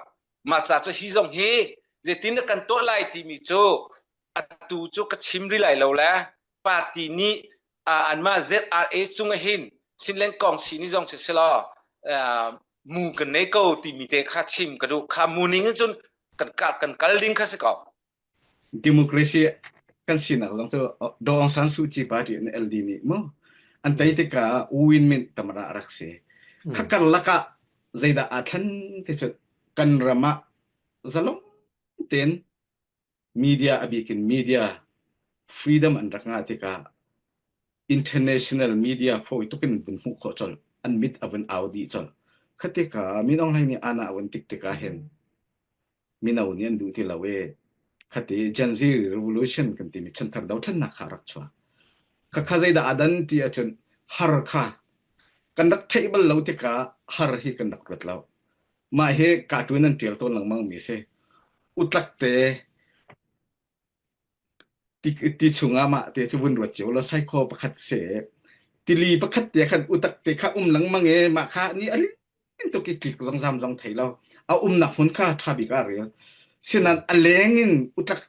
Mah ca cu hi zong hi zeitin kan tuah lai timi cu atu cu ka chim rih lai lo le. party nih anmah ZRA cung ah hin Sinlen kong si ni zong si selaw mu kan nei ko timi te kha chim ka duh kha mu ning in cun kan kan kal ding kha si ko. Democracy kan sinak zong cu Daw Aung San Suu Kyi party an LD nih mu an tei tikah U Win Myint tamara a rak si. Kha karlak ah zeidah aa thlen ti cu kan ram ah zalong tein media a bik in media freedom an rak ngah tikah international media fawi tuk in vun hmuh khawh colh an mit a vun au dih colh kha tikah Min Aung Hlaing nih ana a vun tik tikah hin mino nih an duh ti lo i khati Gen Z revolution kan timi chanthar dothlennak kha rak chuak khakha zeidah a dan ti ahcun har kha kan rak theih bal lo tikah har hi kan rak ruat lo Mah hi cartoon an ṭial tawn lengmang mi a si. Utlak te ti, ti chungah mah te cu vun ruat cio law saikhaw pakhat si. Tili pakhat te khan utak te kha um lengmang i mah kha ni a lin tuk i tlik zong zam zong thei lo. A umnak hmun kha ṭha bik ah a rel. Sinain a leng in utlak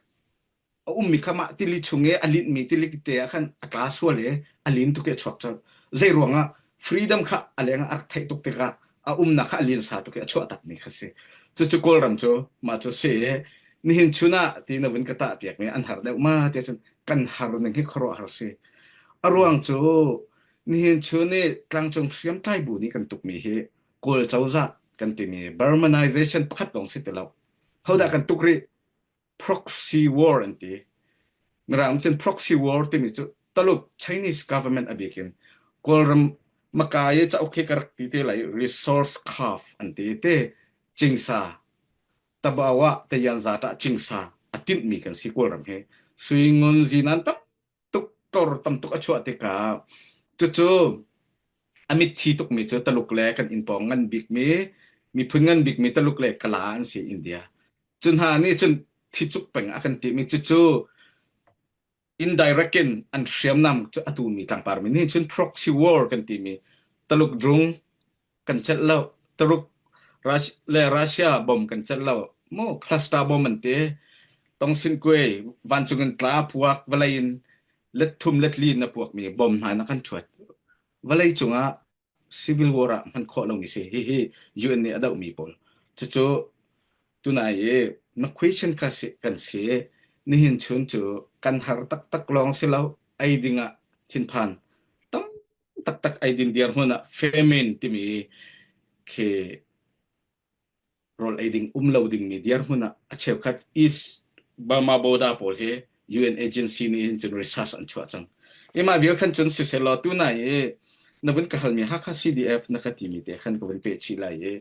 a ummi kha mah tili chung i a linhmi tili te ah khan a tla sual i a lin tuk i a chuak colh. Zei ruangah freedom kha a leng ah a rak theih tuk tikah a umnak kha a linsa tuk i a chuah takmi kha si. Cucu Kawlram cu mah cu si i nihin chun ah ti na vun ka tah piakmi an har deuh ma ti cun kan har ning hi khuaruahhar si. A ruang cu nihin chun i tlangcung hriamtlai bu nih kan tukmi hi Kawl cozah kan timi Burmanization pakhat lawng si ti lo. Hodah kan tuk rih? proxy war an ti. Mirang cun proxy war timi cu Taluk Chinese government a bik in Kawlram maka i cauk hi ka rak ti te lai resource curve an ti te cingsa tabawa tayanza ta cingsa a tinhmi kan si Kawlram hi sui ngun zinan tam tuk tor tam tuk a chuah tikah cucu a mitthi tukmi cu Taluk le kan inn pawng ngan bikmi miphun ngan bikmi Taluk le Kala an si India Cu hna nih cun thicuk peng a kan timi cucu indirect in an hriamnam cu a tumi tlangpar mi nih cun proxy war kan timi Taluk drung kan celh lo Taluk le Russia bom kan celh lo mu cluster bomb an ti Tongsin kuai vancung in tla puak vawlei in let thum let li in a puakmi bom hna in a kan ṭhuat vawlei cungah civil war ah hman khawh lomi si. Hihi UN nih a dohmi pawl. Cucu tunai i na question kha si, kan si. Nihin chun cu kan har taktak lawng si lo, ei ding ah thinphan tam taktak ei din dirhmun ah famine timi khi rawl ei ding um lo dingmi dirhmun ah a cheukhat East Burma border pawl hi UN agency nih hin cun research an chuah cang. Ima vial khan cun siselaw tunai i na vun ka halmi Hakha CDF na ka timi te khan ka vun peh chih lai i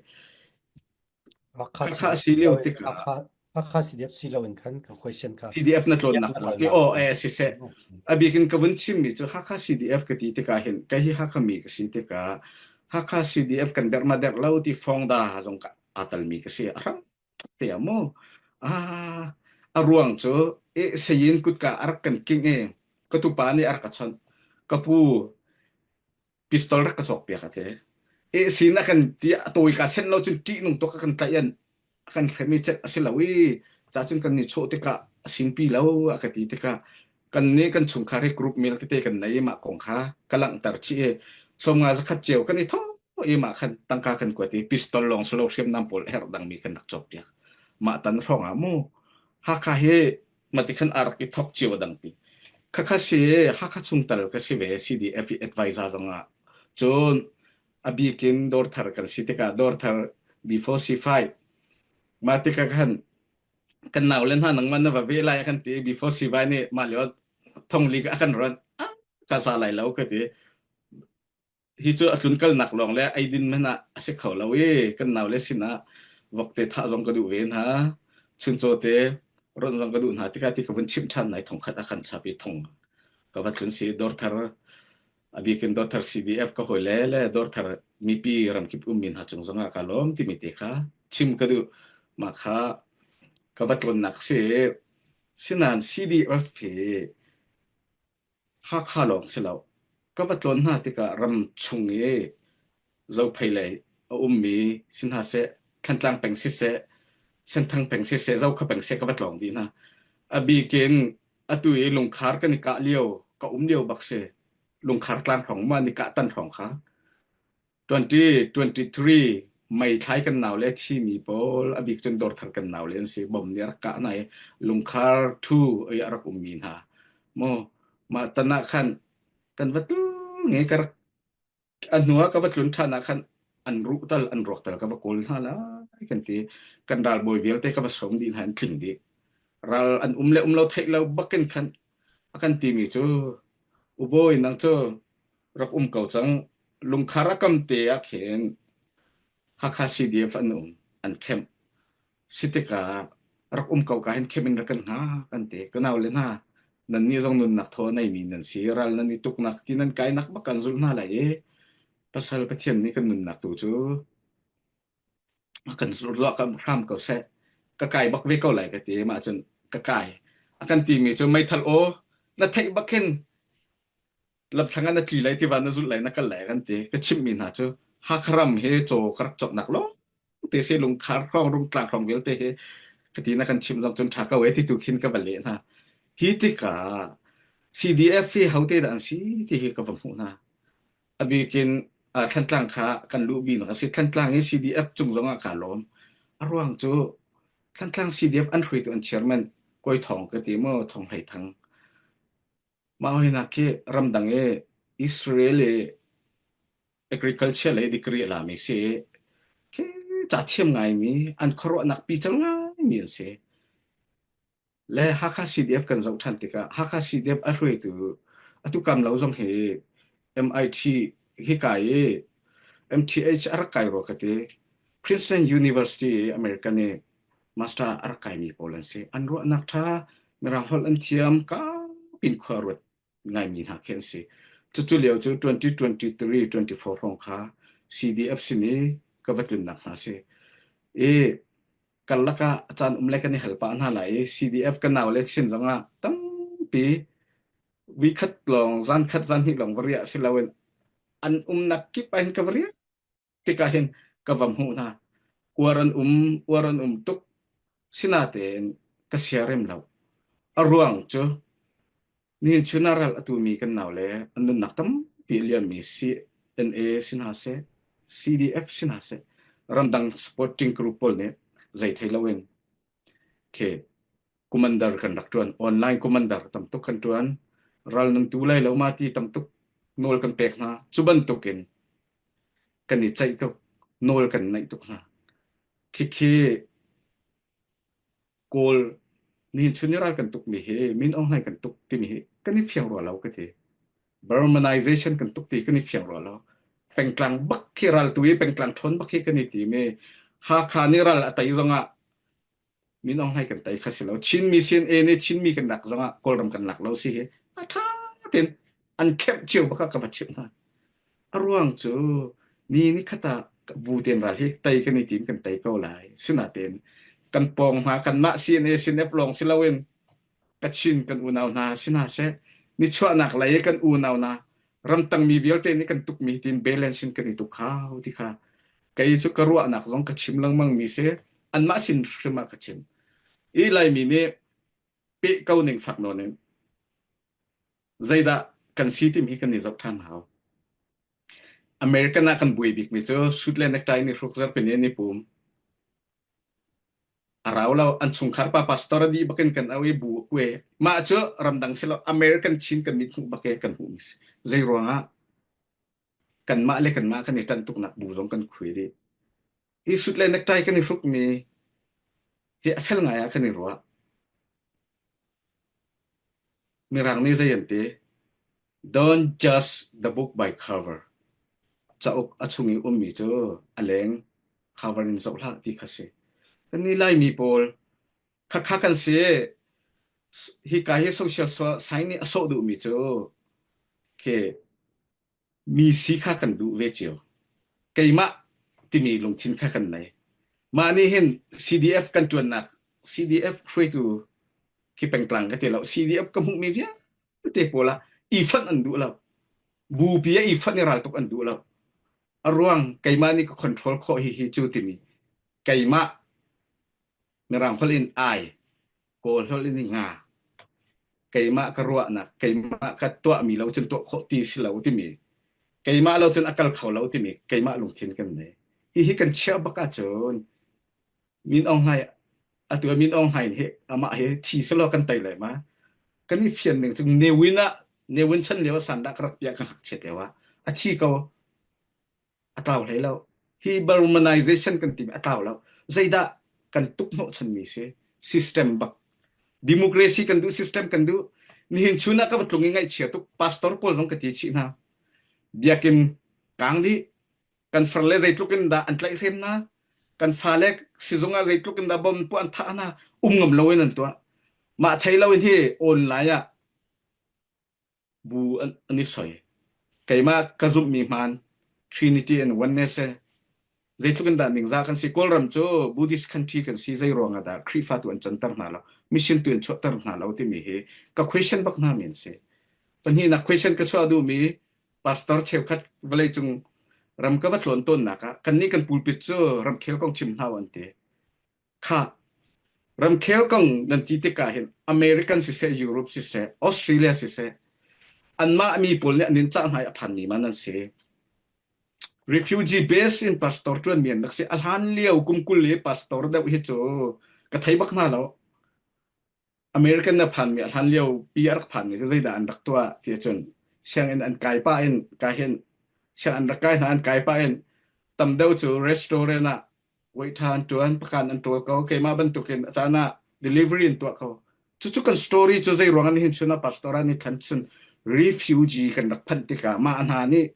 Hakha Hakha si lio tikah Hakha Hakha CDF si lo in khan ka question kha CDF na tlawnnak pawl ti aw eh siseh a bik in ka vun chimmi cu Hakha CDF ka ti tikah hin kei hi Hakha mi ka si tikah Hakha CDF kan derh ma derh lo ti fongda zong ka aa talmi ka si a ram te ah mu ah a ruang cu e sayin kutka a rak kan king e ka tupa nih a rak ka chawnh ka pu pistol rak ka cawk piak a te e sin a kan ti a tawi ka sen lo cun ṭih nung tuk a kan tlaih an a kan hrem i cet a si lo i ca cun kan ni chawh tikah a sinpi lo a ka ti tikah kan nih kan chungkhar hi group mail tete kan nei i mah kong kha ka langhter chih i 50 zakhat cio kan i thawh i mah khan tangka kan kuat i pistol lawng silo hriamnam pawl a herh dangmi kan rak cawk piak mah tan hrawng ah mu Hakha hi mati khan a rak i thawk cio dangpi khakha si Hakha chungtel ka si ve CDF i advisor zong ah cun a bikin dawrthar kan si tikah dawrthar before C5 mah tikah khan kan nau le hna nangmah na va ve lai a kan ti before sivai nih mah lio thongli a kan ron ka za lai lo ka ti hi cu a tlun kalnak lawng le eidin men ah a si kho lo i kan nau le sinah vokte thah zong ka duh ve hna chuncaw te ron zong ka duh hna tikah ti ka vun chimh ṭhan nai thong khat a kan chap i thong ka va tlun si dawrthar a bikin dawrthar CDF ka hawi le le dawrthar mipi ramkip ummi hna cung zongah ka lawm timi te kha chim ka duh mah kha ka va tlawnnak si sinain CDF hi Hakha lawng si lo ka va tlawn hna tikah ram chung i Zophei lei a ummi si hna seh Thantlang peng siseh Senthang peng siseh Zokha peng siseh ka va tlawng dih hna a bikin atu i lungkhar kan i kah lio. ka um lio bak si. Lungkhar tlang hrawng ma ni kah tan hrawng kha. 2023 May thlai kan nau le thimi pawl a bik cun dawrthar kan nau le an si bom nih a rak kah hna i lungkhar thu i a rak ummi hna mu mah tan ah khan kan va tul nge ka rak a hnu ah ka va tlun ṭhan ah khan an ruh tal an ruak tal ka va kawl hna lai kan ti kan ralbawi vialte ka va sawm dih hna an tling dih ral an um le um lo theih lo bakin khan a kan timi cu ubawi nang cu rak um ko cang lungkhar a kam te ah khin Hakha CDF an um an kemh si tikah rak um ko ka hin kemh in rak kan hngak kan ti ka nau le hna nan nih zong nunnak thaw a neimi nan si ral nan i tuknak ti nan kainak bak kan zulh hna lai i pasal Pathian nih kan nunnak tu cu a kan ruah kan hram ko seh ka kai bak ve ko lai ka ti mah cun ka kai a kan timi cu meithal aw na theih bak khin lamthlang ah na tli lai tiva na zulh lai na kal lai kan ti ka chimhmi hna cu Hakha ram hi caw ka rak cawknak lawng te si lungkhar hrawng rungtlang hrawng vialte hi ka ti na kan chim zong cun ṭha ko e ti tu khin ka va leh hna hi tikah CDF hi hote dah an si ti hi ka va hmuh hna a bikin Thantlang kha kan luh binak a si Thantlang i CDF cung zong ah kaa lawm a ruang cu Thantlang CDF an hruaitu an chairman Kawi Thawng ka ti maw Thawng Hlei Thang Mah hoinak khi ramdang i Israel i agriculture lei degree a lami si i khi ca thiam ngaimi an khuaruahnak pical ngaimi an si. Le Hakha CDF kan zoh ṭhan tikah Hakha CDF a hruaitu atu kam lo zong hi MIT hika i MTH a rak kai rua ka ti. Princeton University i American i master a rak kaimi pawl an si. An ruahnak ṭha, Mirang holh an thiam, kau in khua ruat ngaimi hna khi an si. Cucu lio cu 2023-24 hrawng kha CDF sin i ka va tlunnak hna si. I karlak ah a caan um le kan i hal pah hna lai i CDF ka nau le sin zongah tampi vikhat lawng zan khat zan hnih lawng va riah si loin an umnak kip ah hin ka va riak tikah hin ka va hmuh hna. Uar an um, uar an um tuk. Sinatein ka siarem lo. A ruang cu nihin chun ah ral a tumi kan nau le an nunnak tampi a liammi CNA si hna seh, CDF si hna seh, ramdang supporting group pawl nih zei thei loin khi commander kan rak ṭuan. Online commander tam tuk kan ṭuan. Ral nan tu lai lo ma ti tam tuk nawl kan pek hna. Cu bantukin kan i ceih tuk, nawl kan naih tuk hna. Khikhi Kawl nihin chun i ral kan tukmi hi Min Aung Hlaing kan tuk timi hi kan i fiang rua lo ka ti. Burmanization kan tuk ti kan i fiang rua lo. Pengtlang bak khi ral tu i pengtlang ṭhawn bak hi kan i tim i Hakha nih ral a tei zongah Min Aung Hlaing kan tei kha si lo. Chinmi CNA nih Chinmi kan lak zongah Kawlram kan lak lo si hi a ṭha tein an khemh cio bak ah ka va chimh hna. A ruang cu ni ni khat ah bu tein ral hi tei kan i tim kan tei ko lai. Sinain kan pawng hna kanmah CNA CNF lawng si loin Kachin kan unau hna si hna seh nichuahnak lei kan unau hna ramtangmi vialte nih kan tukmi tiin balance in kan i tuk hau ti kha kei cu ka ruahnak zong ka chim lengmang mi si anmah sin hrim ah ka chim i Laimi nih peh ko ning fak nawn in zeidah kan si timi hi kan i zoh ṭhan hau. American ah kan buai bikmi cu suit le necktie nih hruk zarhpini an i pum. A rau lo an chungkhar pa pastor a dih bakin kan au i bu a kue. Mah cu ramdang si lo American Chin kan mit hmuh bak e kan hmuh mi si. Zei ruangah kanmah le kanmah kan i ṭanh tuknak bu zong kan khui dih. Hi suit le necktie kan i hrukmi hi a fel ngai ah kan i ruah. Mirang nih zei an ti? Don't judge the book by cover. Cauk a chung i ummi cu a leng cover in zoh hlah ti kha si. Kannih Laimi pawl khakha kan si. Hika hi social science nih a sawh duhmi cu khi mi si kha kan duh ve cio. Keimah timi lungthin kha kan nei. Mah nih hin CDF kan ṭuannak CDF hruaitu khi pengtlang ka ti lo. CDF ka hmuhmi vialte pawl ah i fonh an duh lo. Bupi ah i fonh i raltuk an duh lo. A ruang keimah nih ka control khawh hi hi cu timi keimah Mirang holh in I, Kawl holh in nga. Keimah ka ruahnak, keimah ka tuahmi lo cun tuah khawh ti si lo timi, keimah lo cun a kal kho lo timi keimah lungthin kan nei. Hihi kan chiah bak ahcun Min Aung Hlaing atu ah Min Aung Hlaing hi amah hi thi selaw kan tei lai ma. Kan i fian ning cu Ne Win ah Ne Win chan lio ah sandah ka rak piah ka ngakchiat lio ah a thi ko a tlau hlei lo. Hi Burmanization kan timi a tlau lo. Zeidah kan tuk hnawh chanmi si system bak democracy kan duh system kan duh nihin chun ah ka va tlung i ngaihchia tuk pastor pawl zong ka ti chih hna biakinn kang dih kan farle zeitluk in dah an tlaihhrem na kan fale sizung ah zeitluk in dah bom pu an thah na um ngam lo in an tuah mah thei lo in hi online ah bu an, an i soi keimah ka zumhmi hmaan Trinity and Oneness zeitluk in dah ningzah kan si Kawlram cu Buddhist country kan si zei ruang ah dah Khrihfa tu an canter hna lo mission tu an chuahter hna lo timi hi ka question bak hna mi an si pahnihnak question ka chuah duhmi pastor cheukhat vawleicung ram ka va tlawn tawnnak ah kannih kan pulpit cu ramkhel kong chim hna an ti. Kha ramkhel kong nan ti tikah hin American siseh Europe siseh Australia siseh anmah mi pawl nih an in cah hna i a phanmi man an si. Refugee base in pastor ṭuanmi an rak si. A hlan lio kum 20 i pastor deuh hi cu ka thei bak hna lo. American na phanmi a hlan lio pi a rak phanmi cu zeidah an rak tuah ti ahcun sianginn an kai pah in ka hin siang an rak kai hna an kai pah in tam deuh cu restaurant ah waiter an tuan pakan an ṭawl ko keimah bantukin a caan ah delivery an tuah ko cucu kan story cu zei ruang an hin chun ah pastor an i thlan chun refugee kan rak phanh tikah mah hna nih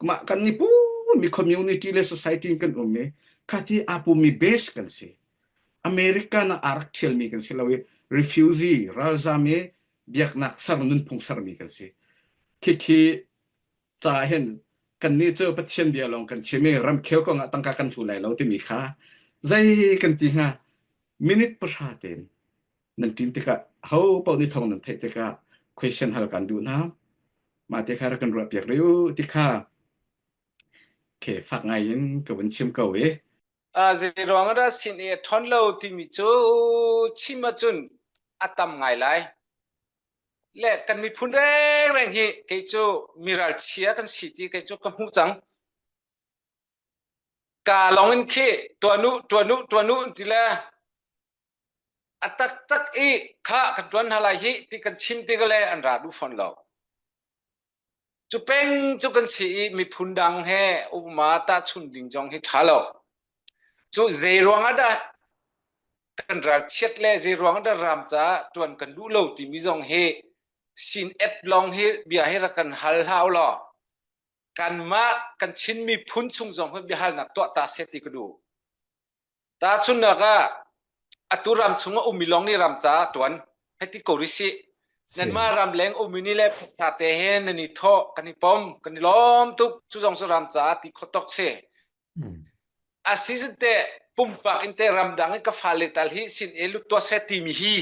mah kan ni pu mi community le society in kan um i khati aa pumi base kan si American ah aa rak ṭhialmi kan si lo i refugee ralzam i biaknak ser nunphung sermi kan si. Khikhi ca hin kannih cu Pathian bia lawng kan chim i ramkhel kong ah tangka kan hlu lai lo timi kha zei kan ti hnga minute pahra tein nan ṭin tikah ho paoh nih thawng nan theih tikah question hal kan duh hna. Mah te kha rak kan ruah piak rih u ti kha ke fak ngai in ka vun chim ko i Zeiruang ah dah sin i a ṭhawn lo timi cu chim ahcun a tam ngai lai. Le kan miphun rengreng hi kei cu mi ralchia kan si ti kei cu ka hmuh cang. Ka lawng in khi tuan u, tuan u, tuan u ti le a taktak i kha kan tuan hna lai hi ti kan chim tik le an ra duh fawn lo. Cu peng cu kan si i miphun dang he upma tahchunh ding zong hi ṭha lo. Cu zei ruang ah dah kan ralchiat le zei ruang ah dah ram caah ṭuan kan duh lo timi zong hi sin et lawng hi bia hi rak kan hal hlah u law kanmah kan Chin miphun chung zong hi biahalnak tuah ta seh ti ka duh. Tahchunhnak ah, atu ram chung a ummi lawng nih ram caah tuan hei ti ko rih sih. Nanmah ram leng ummi nih le phaisa te he nan i thawh, kan i pom, kan i lawm tuk. Cu zong cu ram caah ti kho tok si. A si cun teh pumpak in teh ramdang in ka fale tal hi sin e lut tuah seh timi hi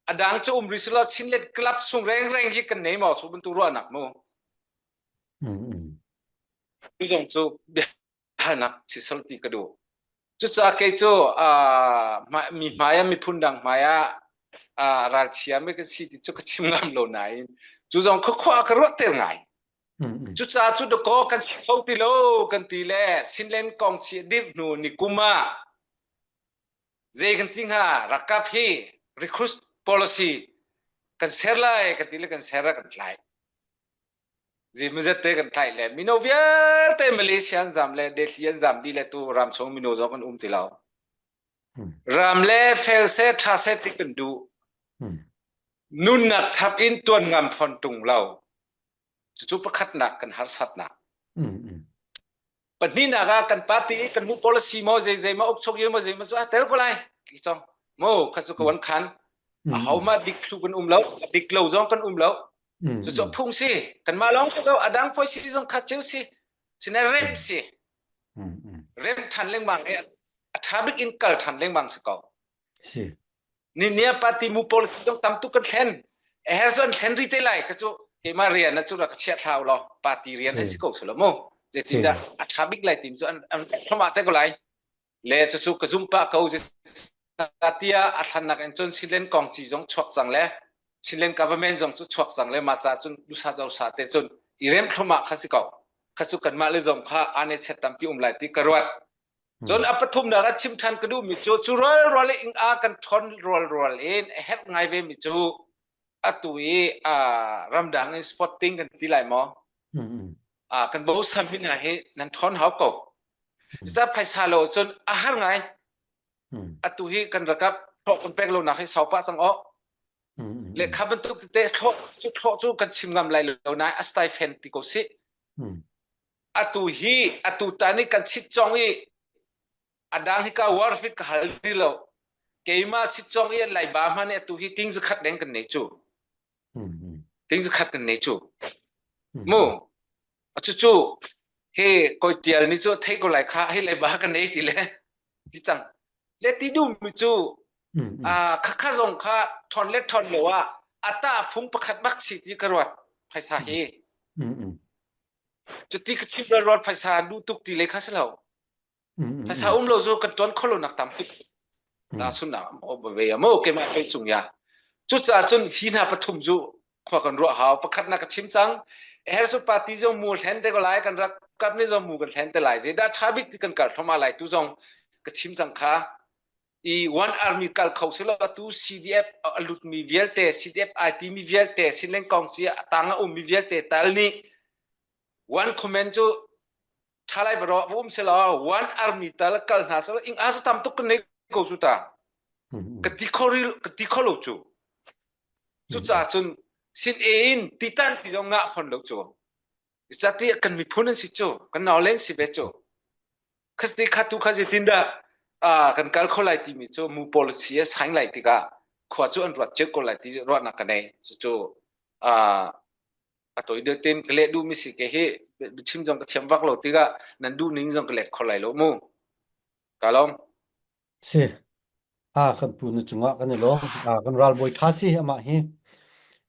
a dang cu um rih selaw Chinlet Club sung rengreng hi kan nei maw cu bantuk ruahnak mu. Cu zong cu halnak sisal ti ka duh. Cucaah kei cu mi hmai ah miphun dang hmai ah ralchia mi ka si ti cu ka chim ngam lo nain cu zong khuakhua ka ruah ter ngai. Cucaah cu dakaw kan si kho ti lo kan ti le Sinlen kong chi dirh hnu ni kum ah zei kan ti hnga ralkap hi recruit policy kan ser lai kan ti le kan ser ah kan tlai. Zimazet te kan tlaih le mino vialte Malaysia an zam le Delhi an zam dih le tu ram chung mino zong kan um ti lo. Ram le fel se tha se ti kan duh. Nunnak thap in tuan ngam fon tung lo. Cucu pakhatnak kan harsatnak. Pahnihnak ah kan party kan mu policy mo zei zei ma uk chok ye mo zei ma cu a tel ko lai. Ki chong mo kha cu ka wan khan. A ho ma dik thlu kan um lo, dik lo zong kan um lo. Cucu phung si. Kanmah lawng si lo, a dang foi si zong kha ceu si. Sinain rem si. Rem ṭhan lengmang i a ṭha bik in kal ṭhan lengmang si ko. Si. Ni nia party mu pawl zong tam tuk kan thlen. A her cu an thlen rih te lai ka cu keimah rian na cu ra ka chiah thlau law party rian hei si ko selaw mu. Zeitindah a ṭha bik lai tim cu an an thomah te ko lai. Le cucu ka zum pah ko tiah a thlannak in cun Silen kong ci zong chuak cang le. Chinland government zong cu chuak cang le mah ca cun dusa zosa te cun i rem thlumah kha si ko. Kha cu kanmah le zong kha ane chet tampi um lai ti ka ruat. Cun a pathumnak ah chim ṭhan ka duhmi cu cu rual rual i ing a kan ṭhawn rual rual in a herh ngai ve mi cu atu i ramdang in sporting kan ti lai maw? Kan bosam hi hna hi nan ṭhawn hau ko. Cucaah phaisa lo cun a har ngai. Atu hi kan rakap hlawh kan pek lonak hi sau pah cang aw. Le kha bantuk tete thlawh cu thlawh cu kan chim ngam lai lo nain a stipend ti ko sih. Atu hi atu tan i kan chit cong i a dang hi ka war fit ka hal ti lo. Keimah chit cong i an laiba hman i atu hi ting zakhat deng kan nei cu. Ting zakhat kan nei cu. Mu cucu he koi tial ni cu thei ko lai kha hei laiba kan nei ti le ti cang. Le ti duh mi cu khakha zong kha thon le thon lo ah ata fung pakhat bak si ti ka ruat phaisa hi. Cuti ka chim rual phaisa duh tuk ti le kha si lo. Phaisa um lo cu kan tuan kho lo nak tam tuk. Na sun na ve mo keimah pe cung ya. Cucaah cun hi hna pathum cu khua kan ruah hau. Pakhat na ka chim cang. Her su party zong mu hlen te ko lai kan rak kap ni zong mu kan hlen te lai. Zeidah tha bik ti kan kal thoma lai tu zong ka chim cang kha. I one army kal kho silo atu CDF a lutmi vialte CDF IT mi vialte Sinleng kong ci a tang a ummi vialte tal nih one comment cu thalai va va um selaw one army tal kal hna selaw ing asa tam tuk kan nei ko cu ta ka ti kho ril ka ti kho lo cu cu ca cun sin e in titan ti zong ngah phon lo cu Zati kan miphun an si cu kan naulen si ve cu khasti kha tu kha zeitin dah kan kal kho lai timi cu mu policy a sign lai tikah khua cu an ruat cio ko lai ti ruahnak ka nei cucu a toi deuh ten ka leh duh mi si ke hi chim zong ka thiam vak lo tikah nan duh ning zong ka let kho lai lo mu ka lawm Si. Ah, kan pu na cungah kan i lawm. Ah, kan ralbawi ṭha si amah hi.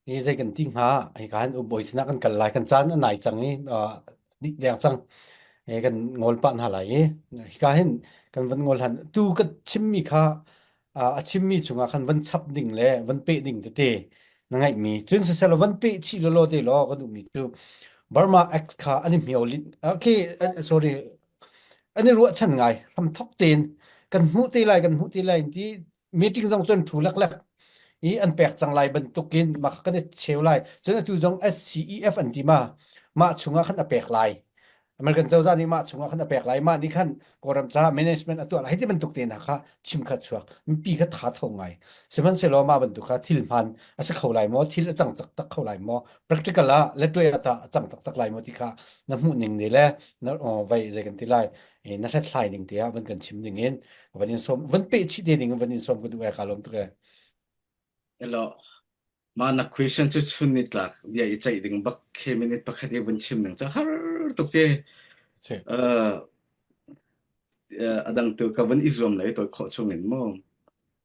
Hi zei kan ti hnga? Hi ka han ubawi sinah kan kal lai. Kan caan a nai cang i ah, dih deng cang. E, kan ngol pah hna lai i hika hin kan van ngol han. Tu ka chimmi kha ah, a chimmi chungah khan van chap ding le van peh ding tete na ngaihmi. Cun siselaw van peh chih lawlaw te law ka duhmi cu Burma Act kha an i hmio lin. Okay, sorry, an i ruahchan ngai hramthok tein kan hmuh te lai kan hmuh te lai ti meeting zong cun thu leklek i an pek cang lai bantukin mah kan i cheu lai cun atu zong SCEF an ti ma mah chungah khan a pek lai American cozah nih mah chungah khan a pek lai mah nih khan Kawlram caah management a tuah lai ti bantuk te hna kha chim kha chuak mipi kha tha tho ngai sihmanhsehlaw mah bantuk kha thil hman a si kho lai maw thil a cang tak tak kho lai maw practical ah letwe ah tah a cang taktak lai maw ti kha na hmuh ning ne le na vai zei kan ti lai na hlathlai ning te ah van kan chim ding in van in som van pe chih te ding in van in som ka duh e ka lom tuk e Hello. Ma na question cu chun ni tlak bia i ceih ding bak khe minute pakhat i vun chim ning cu har tuk ke. Si. Uh, a dang tu ka vun i zuam lei toi khawh chung in mu.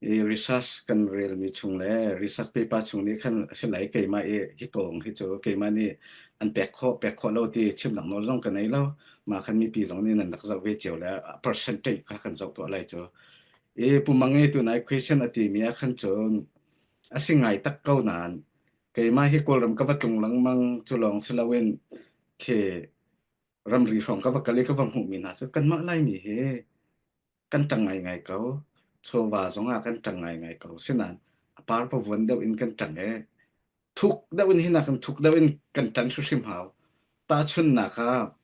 I research kan relmi chung le research paper chung nih khan a si lai keimah i hi kong hi cu keimah nih an pek khawh pek khawh lo ti chimnak nawl zong ka nei lo mah khan mipi zong nih nan rak zoh ve cio le percentage kha kan zoh tuah lai cu i pumang i tunai question a ti mi ah khan cun a si ngai tak ko nain keimah hi Kawlram ka va tlung lengmang cu lawng si loin khi ramri hrawng ka va kal i ka va hmuhmi hna cu kanmah Laimi hi kan ṭang ngaingai ko. Chawva zongah kan ṭang ngaingai ko. Sinain a par pavuan deuh in kan ṭang i thuk deuh in hinak in thuk deuh in kan ṭan hrimhrim hau. Tahchunhnak ah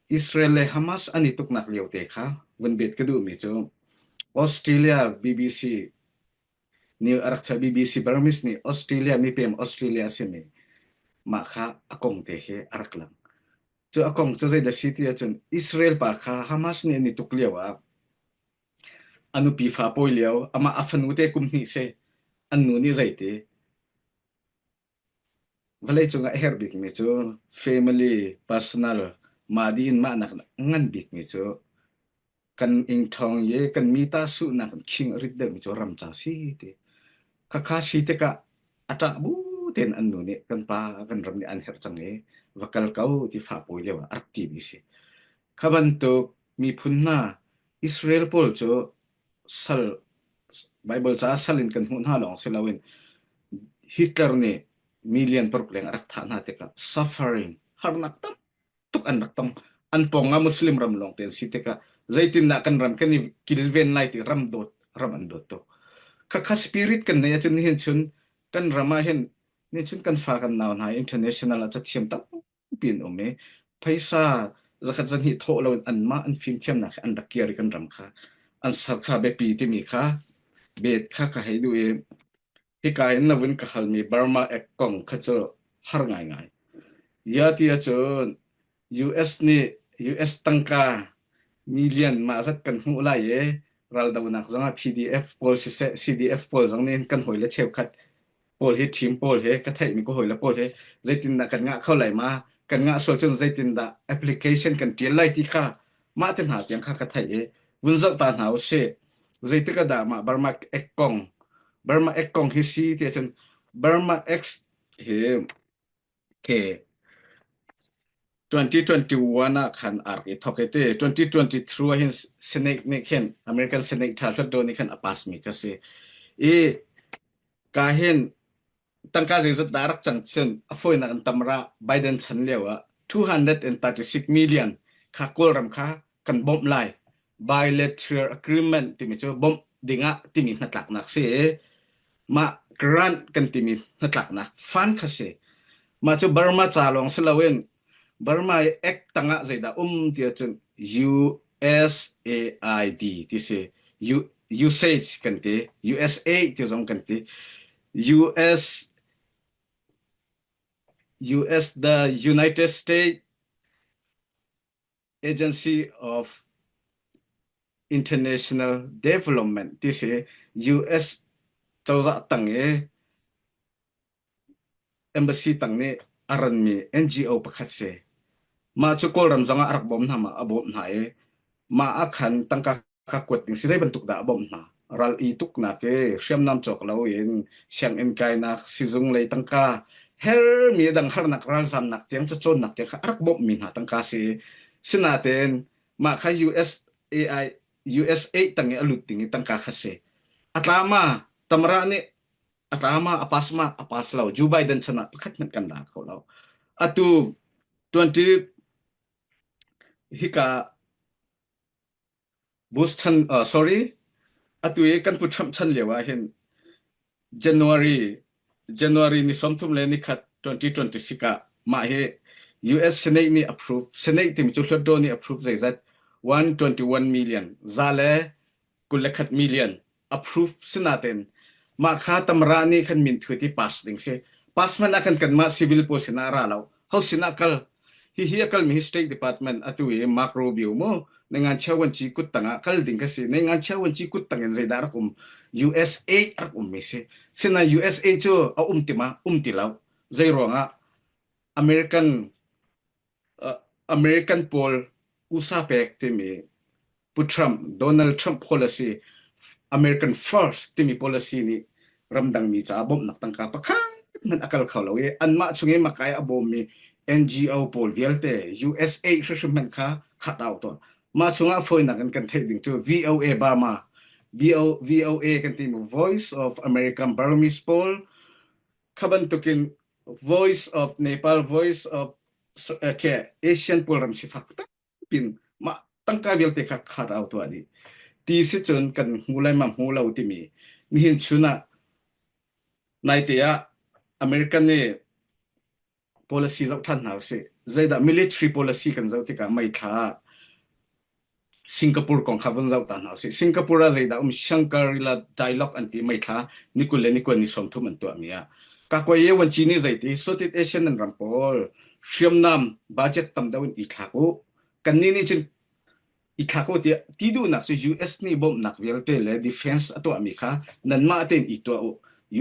Israel le Hamas an i tuknak lio te kha vun bet ka duhmi cu Australia BBC nih a rak chuah BBC Burmese nih Australia mipem Australia a simi mah kha a kong te hi a rak lang. Cu a kong cu zeidah si ti ahcun Israel pa kha Hamas nih an i tuk lio ah a nupi fa pawi lio amah a fanu te kum hnih si an nu nih zeiti vawleicung ah a herh bikmi cu family personal mah dih in mah nak ngan bikmi cu kan ingṭhawng i kan mi ta suhnak in khing a rit deuhmi cu ram ca si ti. Khakha si tikah a ṭah bu tein an nu nih kan pa kan ram nih an herh cang i va kal ko ti fa pawi lio ah a rak timi si. Kha bantuk miphun hna Israel pawl cu sal Bible caah sal in kan hmuh hna lawng si loin. Hitler nih million paruk leng a rak thah hna tikah suffering harnak tam tuk an rak tong. An pawng ah Muslim ram lawng te an si tikah zeitindah kan ram kan i kilven lai ti ram dawt ram an dawt tuk. Khakha spirit kan nei ahcun nihin chun kan ram ah hin ni chun kan fa kan nau hna international ah cathiam tampi an um i phaisa zakhat zahnih thawh loin anmah an fimthiamnak he an rak kir i kan ram kha an ser kha biapi timi kha bet kha ka hei duh i hika in na vun ka halmi Burma Act kong kha cu har ngaingai. Ya ti ahcun US nih US tangka million mah zat kan hmuh lai i raldonak zongah PDF pawl siseh CDF pawl zong nih kan hawile cheukhat pawl hi team pawl he ka theihmi ka hawile pawl he zeitindah kan ngah kho lai ma kan ngah sual cun zeitindah application kan tial lai ti kha mah te hna tiang kha ka theih i vun zoh ta hna usih zeitik ah dah mah Burma Act kong Burma Act kong hi si ti ahcun Burma Act hi ke 2021 ah khan a rak i thawk i te 2023 ah hin Senate nih khin American Senate tha hluat nih khan a pass mi kha si i ka hin tangka zeizat dah rak cang cun a fawinak in tamra Biden chan lio ah 236 million kha Kawlram kha kan bawmh lai bilateral agreement timi cu bawmh dingah timi hnatlaknak si i mah grant kan timi hnatlaknak fund kha si mah cu Burma ca lawng si loin Burma i act tangah zeidah um ti ahcun USAID ti si U, USAID kan ti USA ti zong kan ti US US the United States Agency of International Development ti si US cozah tang i embassy tang nih a ranmi NGO pakhat si. Mah cu Kawlram zong ah a rak bawm hna ma a bawmh hna i mah ah khan tangka kha kuat ding si zei bantuk dah a bawmh hna. Ral i tuknak i hriamnam cawk loin sianginn kainak, sizung lei tangka, hermi dang harnak ralzamnak tiang cacawnnak tiang kha a rak bawmhmi hna tangka si. Sinain mah kha USAI USA tang i a lut ding i tangka kha si. A tla ma Tamara nih a tla ma a pass ma a pass lo. Joe Biden chan ah pakhat hmanh kan la kho lo. Atu 20 hika Bush chan sorry atu i kan pu Trump chan lio ah hin January January ni 31 le nikhat 2026 ah mah hi US Senate nih approve Senate timi cu Hluttaw nih approve zeizat 121 million za le 21 million approve sinaten mah kha tamra nih khan min thut i pass ding si pass hmanh ah khan kanmah civil pawl sinah ra lo ho sinah kal hihi a kalmi hi state department atu i Mark Rubio mu nengan chawan chi kut tangah kal ding ka si nengan chawan chi kut tangin zeidah rak um USA rak um mi si sina USA cu a um ti ma um ti lo zei ruangah American American pawl USA pek timi Pu Trump, Donald Trump policy, American First timi policy nih ramdangmi caah bawmhnak tangka pakhat hmanh a kal kho lo i anmah chung i makai a bawmmi NGO pawl vialte USA hrimhrim hmanh kha khat au tawn. Mah chungah fawinak in kan theih ding cu VOA Burma, VOA kan timi Voice of American Burmese pawl kha bantukin Voice of Nepal, Voice of okay, Asian pawl ram sifak pin mah tangka vialte kha khar au tuah dih. Ti si cun kan hmu lai ma hmu lo timi nihin chun ah naite ah American nih policy zoh ṭhan hna usih. Zeidah military policy kan zoh tikah mei thla ah Singapore kong kha vun zoh ta hna usih. Singapore ah zeidah um Shangri-La Dialogue an ti mei thla ni 20 le ni 20 ni 30 an tuahmi ah Kakwaye Wanci nih zeiti Southeast Asian an ram pawl hriamnam budget tam deuh in i thlak u. Kannih nih cun i thlak u tiah ti duhnak cu US nih bawmhnak vialte le defense a tuahmi kha nanmah tein i tuah u.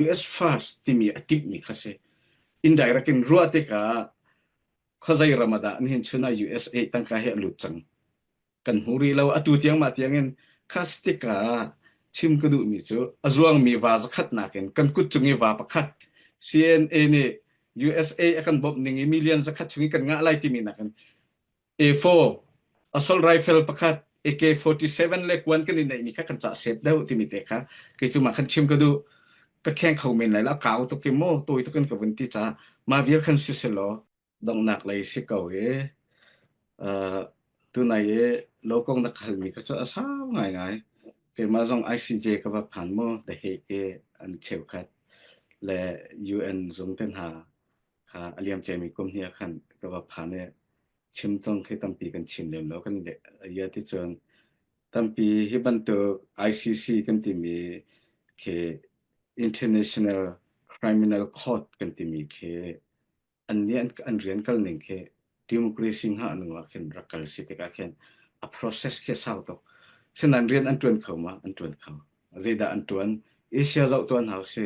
US first timi a timhmi kha si. Indirect in ruah tikah khuazei ram ah dah nihin chun ah USA tangka hi a lut cang kan hmu rih lo atu tiang mah tiangin khas tikah chim ka duhmi cu a zuangmi va zakhat nakin kan kut cung i va pakhat CNA nih USA a kan bawmh ning i million zakhat chung i kan ngah lai timi nakin A4 assault rifle pakhat AK-47 le kuan kan i neihmi kha kan cah sep deuh timi te kha kei cu mah khan chim ka duh. Ka kheng kho men lai la kau tuk i maw tawi tuk in ka vun ti ca ma vial khan si selaw donghnak lei si ko i uh, tunai i lo kong na khalmi ka cu a sau ngaingai. Keimah zong ICJ ka va phan mu The Hague i an cheukhat le UN zung te hna kha a liam ciami kum hnih ah khan ka va phan i chim cong khi tampi kan chim lem lo kan le ia ti cun tampi hi bantuk ICC kan timi khi International Criminal Court kan timi khi an nih an rian kal ning khi democracy hngah nu ah khin rak kal si tikah khin a process khi sau tuk. Sinain rian an ṭuan kho ma? An ṭuan kho. Zeidah an ṭuan? Asia zoh tuan hau si.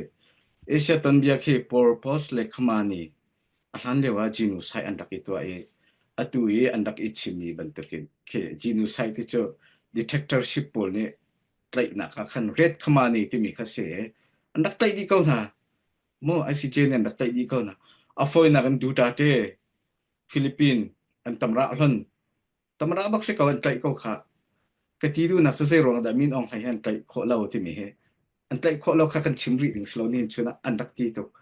Asia tonbia khi Pol Pot le Khamenei a hlan lio ah genocide an rak i tuah i atu i an rak i chimmi bantukin khi genocide ti cu dictatorship pawl nih tlaihnak ah khan Red Khamenei timi kha si an rak tlaih dih ko hna. Maw ICJ nih an rak tlaih dih ko hna. A fawinak in Duterte, Philippine an tamrah hlon. Tamrah bak si ko an tlaih ko kha. Ka ti duhnak cu zei ruang dah Min Aung Hlaing hi an tlaih khawh lo timi hi. An tlaih khawh lo kha kan chim rih ding si lo nihin chun ah an rak ti tuk.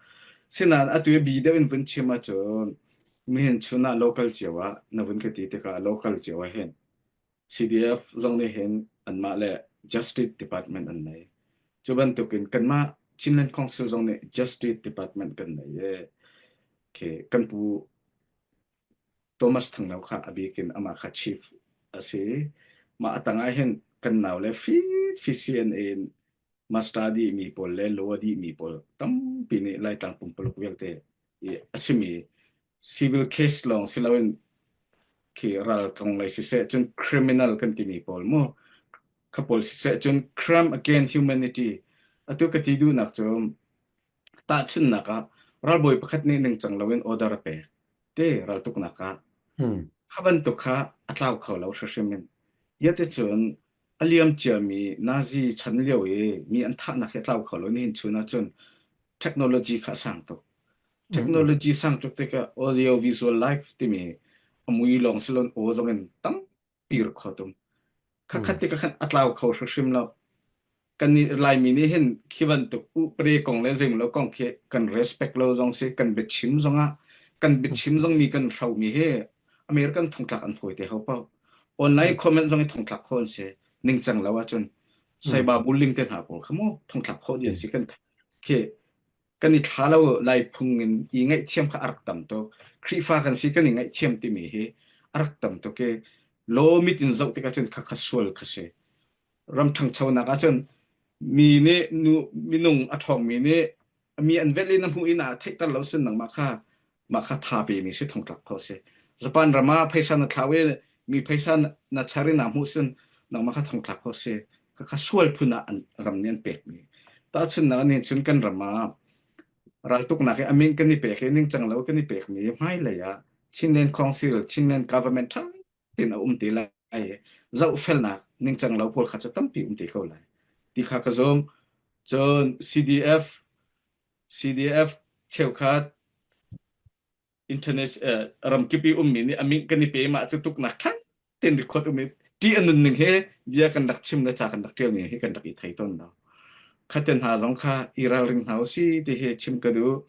Sinain atu i bi deuh in vun chim ahcun nihin chun ah local cio ah na vun ka ti tikah local cio ah hin CDF zong nih hin anmah le Justice Department an nei. Cu bantukin kanmah Chinland Council zong nih Justice Department kan nei i khi kan pu Thomas Thanglo kha a bik in amah kha chief a si. Mah a tang ah hin kan nau le fi fi CNA in master dihmi pawl le law dihmi pawl tampi nih Laitlang pumpuluk vialte i a simi civil case lawng si loin khi ral kong lei siseh cun criminal kan timi pawl mu kha pawl siseh cun crime against humanity atu ka ti duhnak cu tahchunhnak ah ralbawi pakhat nih ningcang loin order a pek te raltuknak ah kha bantuk kha a tlau kho lo hrimhrim in yate cun a liam ciami Nazi chan lio i mi an thahnak hi a tlau kho lo nihin chun ahcun technology kha a sang tuk Technology sang tuk tikah audio visual life timi a mui lawng si loin aw zong in tampi record um. Khakhat tikah khan a tlau kho hrimhrim lo. Kan nih Laimi nih hin khi bantuk upre kong le zeimlo kong khi kan respect lo zong si, kan biachim zongah kan biachim zong mi kan hromi hi American thongtlak an fawi te ho paoh. Online comment zong i thongtlak khawh an si. Ningcang lo ahcun cyber bullying te hna pawl kha mu thongtlak khawh dih an si kan khi kan i thla lo lai phung in i ngaihthiam kha a rak tam tuk. Khrihfa kan si kan i ngaihthiam timi hi a rak tam tuk i law mit in zoh tikah cun khakha sual kha si. Ram ṭhangchonak ahcun mi nih nu minung a ṭhawngmi nih mi an velh in a hmuh in a theihter lo sin nangmah kha mah kha tha pemi si thongtlak kho si. Japan ram ah phaisa na thlau i mi phaisa na char in naa hmuh sin nangmah kha thongtlak kho si. Khakha sual phun ah an ram nih an pekmi. Tahchunhnak nih cun kan ram ah raltuknak i a min kan i pek i ningcang lo kan i pekmi hmailei ah Chinland Council, Chinland Government ṭha tein a um te lai i zohfelnak ningcang lo pawl kha cu tampi um te ko lai. Ti kha ka zum. Cun CDF CDF cheukhat internet ramkip i ummi nih a min kan i pe mah cu tuknak ṭha tein record um i ṭih a nun ning he bia kan rak chim le ca kan rak ṭialmi hi kan rak i thei tawn lo. Khaten hna zong kha i ralring hna usih ti hi chim ka duh.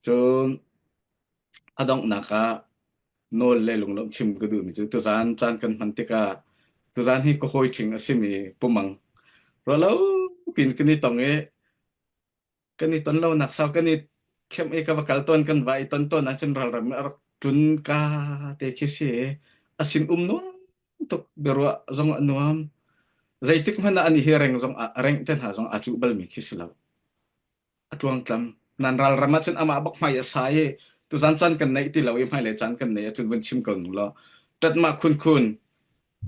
Cun a donghnak ah nawl le lunglawmh chim ka duhmi cu tuzaan caan kan hman tikah tuzaan hi ka hawi ṭhing a simi Pumang ruahlo pin kan i tong i kan i ton lonak sau kan i khem i ka va kal tawn kan va i ton tawn ahcun ralram a rak tlun ka te khi si a sin um nuam tuk biaruah zong a nuam zeitik hmanh ah ani hi reng zong a reng te hna zong a cuh balmi khi si lo a tluangtlam nan ralram ahcun amah bak hmai a sa i tuzan caan kan neih ti lo i hmailei caan kan neih ahcun vun chim ko nu law ṭatmah khunkhun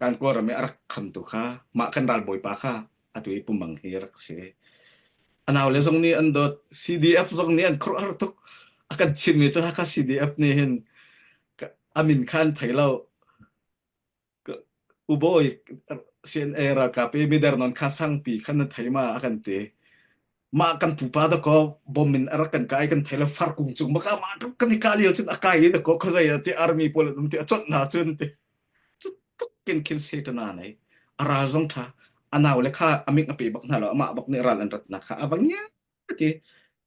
kan Kawlram i a rak khamtu kha mah kan ralbawipa kha atu i Pumang hi rak si. A naule zong nih an dawt. CDF zong nih an khuaruahhar tuk. A kan chimmi cu Hakha CDF nih hin a min kha an thei lo. Ubawi CNA ralkap i mider non kha sangpi khan na thei ma a kan ti. Mah kan pupa dakaw bom in a rak kan kai kan thei lo farkung cung baka mah kan i kah lio cun a kai i dakaw khuazei ah ti army pawl an um ti a chawnh hna cun ti. Cu tluk in khin Satan a nei. A ral zong ṭha. A naule kha a ming a pe bak hna lo. Amah bak nih ral an ratnak kha a va ngiat. Ti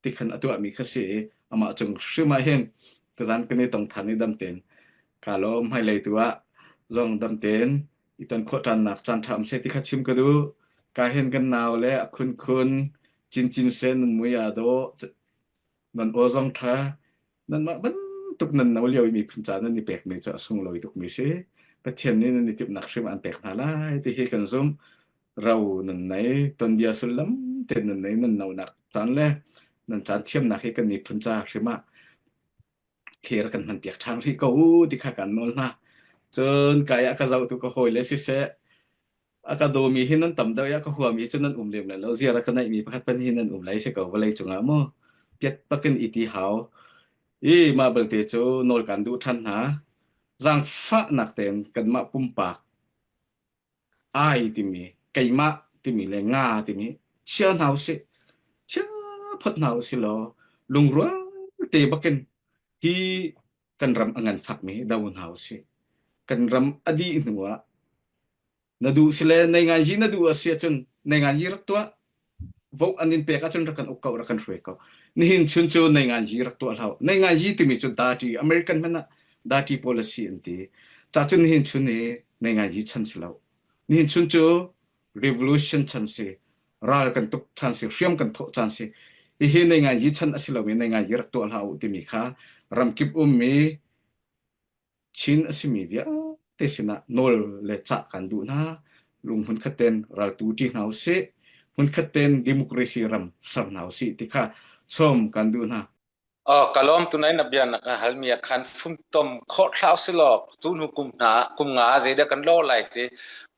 ti khan a tuahmi kha si i amah cung hrim ah hin tuzan kan i tong than i dam tein ka lawm. Hmailei tu ah zong dam tein i ton khawh ṭhannak caan ṭha um seh ti kha chim ka duh. Ka hin kan nau le a khunkhun cincin seh nan mui aa dawh nan aw zong ṭha nanmah bantuk nan no lio i miphun ca nan i pekmi cu a sunglawi tukmi si. Pathian nih nan i timhnak hrim an pek hna lai ti hi kan zumh. Ro nan nei, tonbia sullam te nan nei, nan nonak caan le nan caan thiamnak hi kan miphun ca hrim ah thir kan hman piak ṭhan rih ko u ti kha kan nawl hna. Cun kai ah ka zohtu ka hawile siseh, a ka dawmi hi nan tam deuh i a ka huami cu nan um lem lai lo. Ziar a ka naihmi pakhat pan hi nan um lai si ko vawlei cungah mu. Piat pakin i ti hau. I mah belte cu nawl kan duh ṭhan hna. Zaangfahnak tein kanmah pumpak ai timi, keimah timi le nga timi chia hna usih. Chia phot hna usih law lungrual te bakin hi kan ram a nganfakmi hi do hna usih. Kan ram a dih hnu ah na duh sile nei ngai hi na duh a si ahcun nei ngai hi rak tuah. Vote an in pek ahcun rak kan uk ko, rak kan hruai ko. Nihin chun cu nei ngai hi rak tuah hlah. Nei ngai hi timi cu dirty, American hmanh ah dirty policy an ti. Ca cun nihin chun hi nei ngai hi chan si lo. Nihin chun cu revolution chan si, ral kan tuk chan si, hriam kan thawh chan si. Hihi nei ngai hi chan a si lomi nei ngai hi rak tuah hlah u timi kha ramkip ummi Chin a simi vialte sinah nawl le cah kan duh hna. Lung hmunkhat tein raltu ṭi hna usih. Hmunkhat tein democracy ram ser hna usih ti kha sawm kan duh hna. Oh, ka lawm tunai na bia na ka halmi ah khan fumtom khawh thlau si law tu hnu kum hna kum nga zeidah kan lo lai ti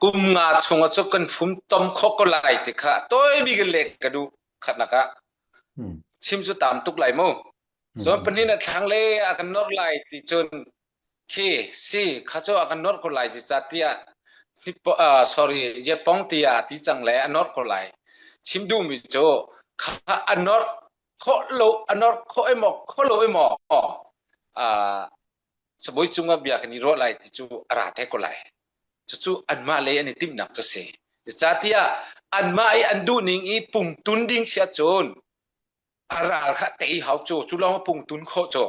kum nga chung ah cu kan fumtom khawh ko lai ti kha toi bik in lek ka duh khatnak ah chim cu tam tuk lai mu Cun pahnih na thlanglei a kan nawr lai ti cun khi si kha cu a kan nawr ko lai zeicahtiah sorry Yepong tiah ti cang le a nawr ko lai. Chim duhmi cu kha a nawr khawh lo a nawr khawh emaw khawh lo emaw cabuai cungah bia kan i ruah lai ti cu a ra te ko lai. Cucu anmah lei an i timhnak cu si. Zeicahtiah anmah i an duhning i pungtun ding si ahcun a ral kha tei hau cu cu lawng a pung tun khawh cu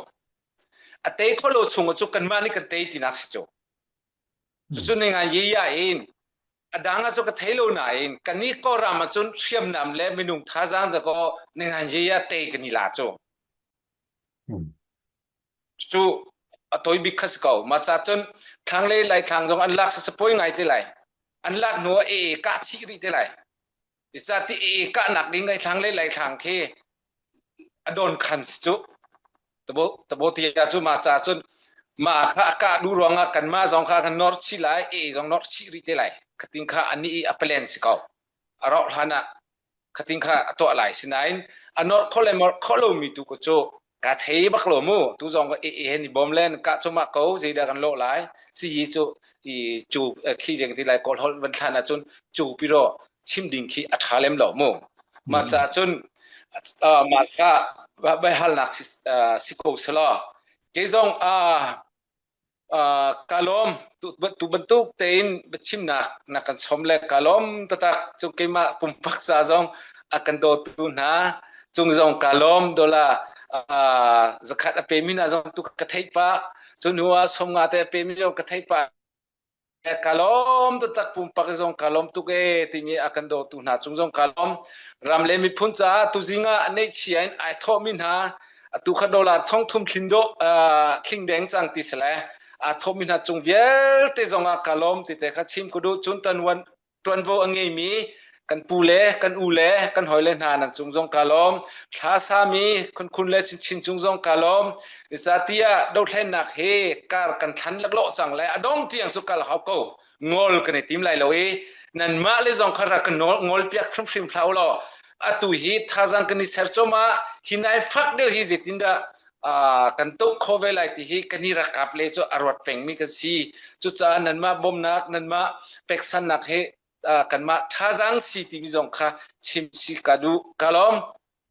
a tei kho lo chung cu kanmah nih kan tei tinak si cu cucu ne ngai ye ya in a dang ah cu ka thei lo nain kan nih Kawlram ah cun hriamnam le minung thazaang da ko ne ngai ye ya tei kan i la cu cu a toi bik kha si ko ma cha cun thlanglei lai thlang zong an lak sa poi ngai te lai an lak hnu ah e ka chih rih te lai Zeicahtiah i kahnak ding ai thlang le lai thlang khi a don khan si cu. Tabo tia cu ma ca cun ma kha a kah duh ruangah kanmah zong kha kan nor chih lai, e zong nor chih rih te lai. Khating kha ani i a plan si ko. A rawh hlan ah khating kha a tuah lai. Sinain a nor kho le mor kho lomi tu ko cu ka thei bak lo mu tu zong ka e e ni bom len ka chuma ko zeidah kan lo lai si hi cu i cu khi jeng ti lai kawl hol van thlan ahcun cu piro chim ding khi a tha lem lo mu ma cha cun ma sa bai halnak si ko selo ke zong a Ka lawm. Tu bantuk tein biachimnak na kan sawm le ka lawm taktak. Cu keimah pumpak ca zong a kan dawtu hna cung zong ka lawm. Dola zakhat a pemi hna zong tu ka theih pah. Cu hnu ah sawmnga te a pemi zong ka theih pah. Ka lawm taktak pumpak zong ka lawm tuk ee timi a kan dawtu hna cung zong ka lawm. Ram le miphun caah tuzing ah neihchia in ai thawhmi hna atu kha dollar thongthum thlin dawh thling deng cang ti si le aa thawhmi hna cung vialte zong ah ka lawm ti te kha chim ka duh. Cun tanwan ṭuanvo a ngeimi kan pu le kan u le kan hawile hna nan cung zong ka lawm. Thla sami khunkhun le chinchin cung zong ka lawm. Zeicahtiah dothlennak hi kar kan thlan laklawh cang le a dong tiang cu kal hau ko. Ngol kan i tim lai lo i nanmah le zong kha rak kan ngol piak hrimhrim hlah u law atu hi thazang kan i ser cawm ah hi nai fak deuh hi zeitindah kan tuk kho ve lai ti hi kan i rakap le cu a ruat pengmi kan si. Cucaah nanmah bawmnak nanmah peksannak hi kanmah thazaang si timi zong kha chim si ka duh. Ka lawm.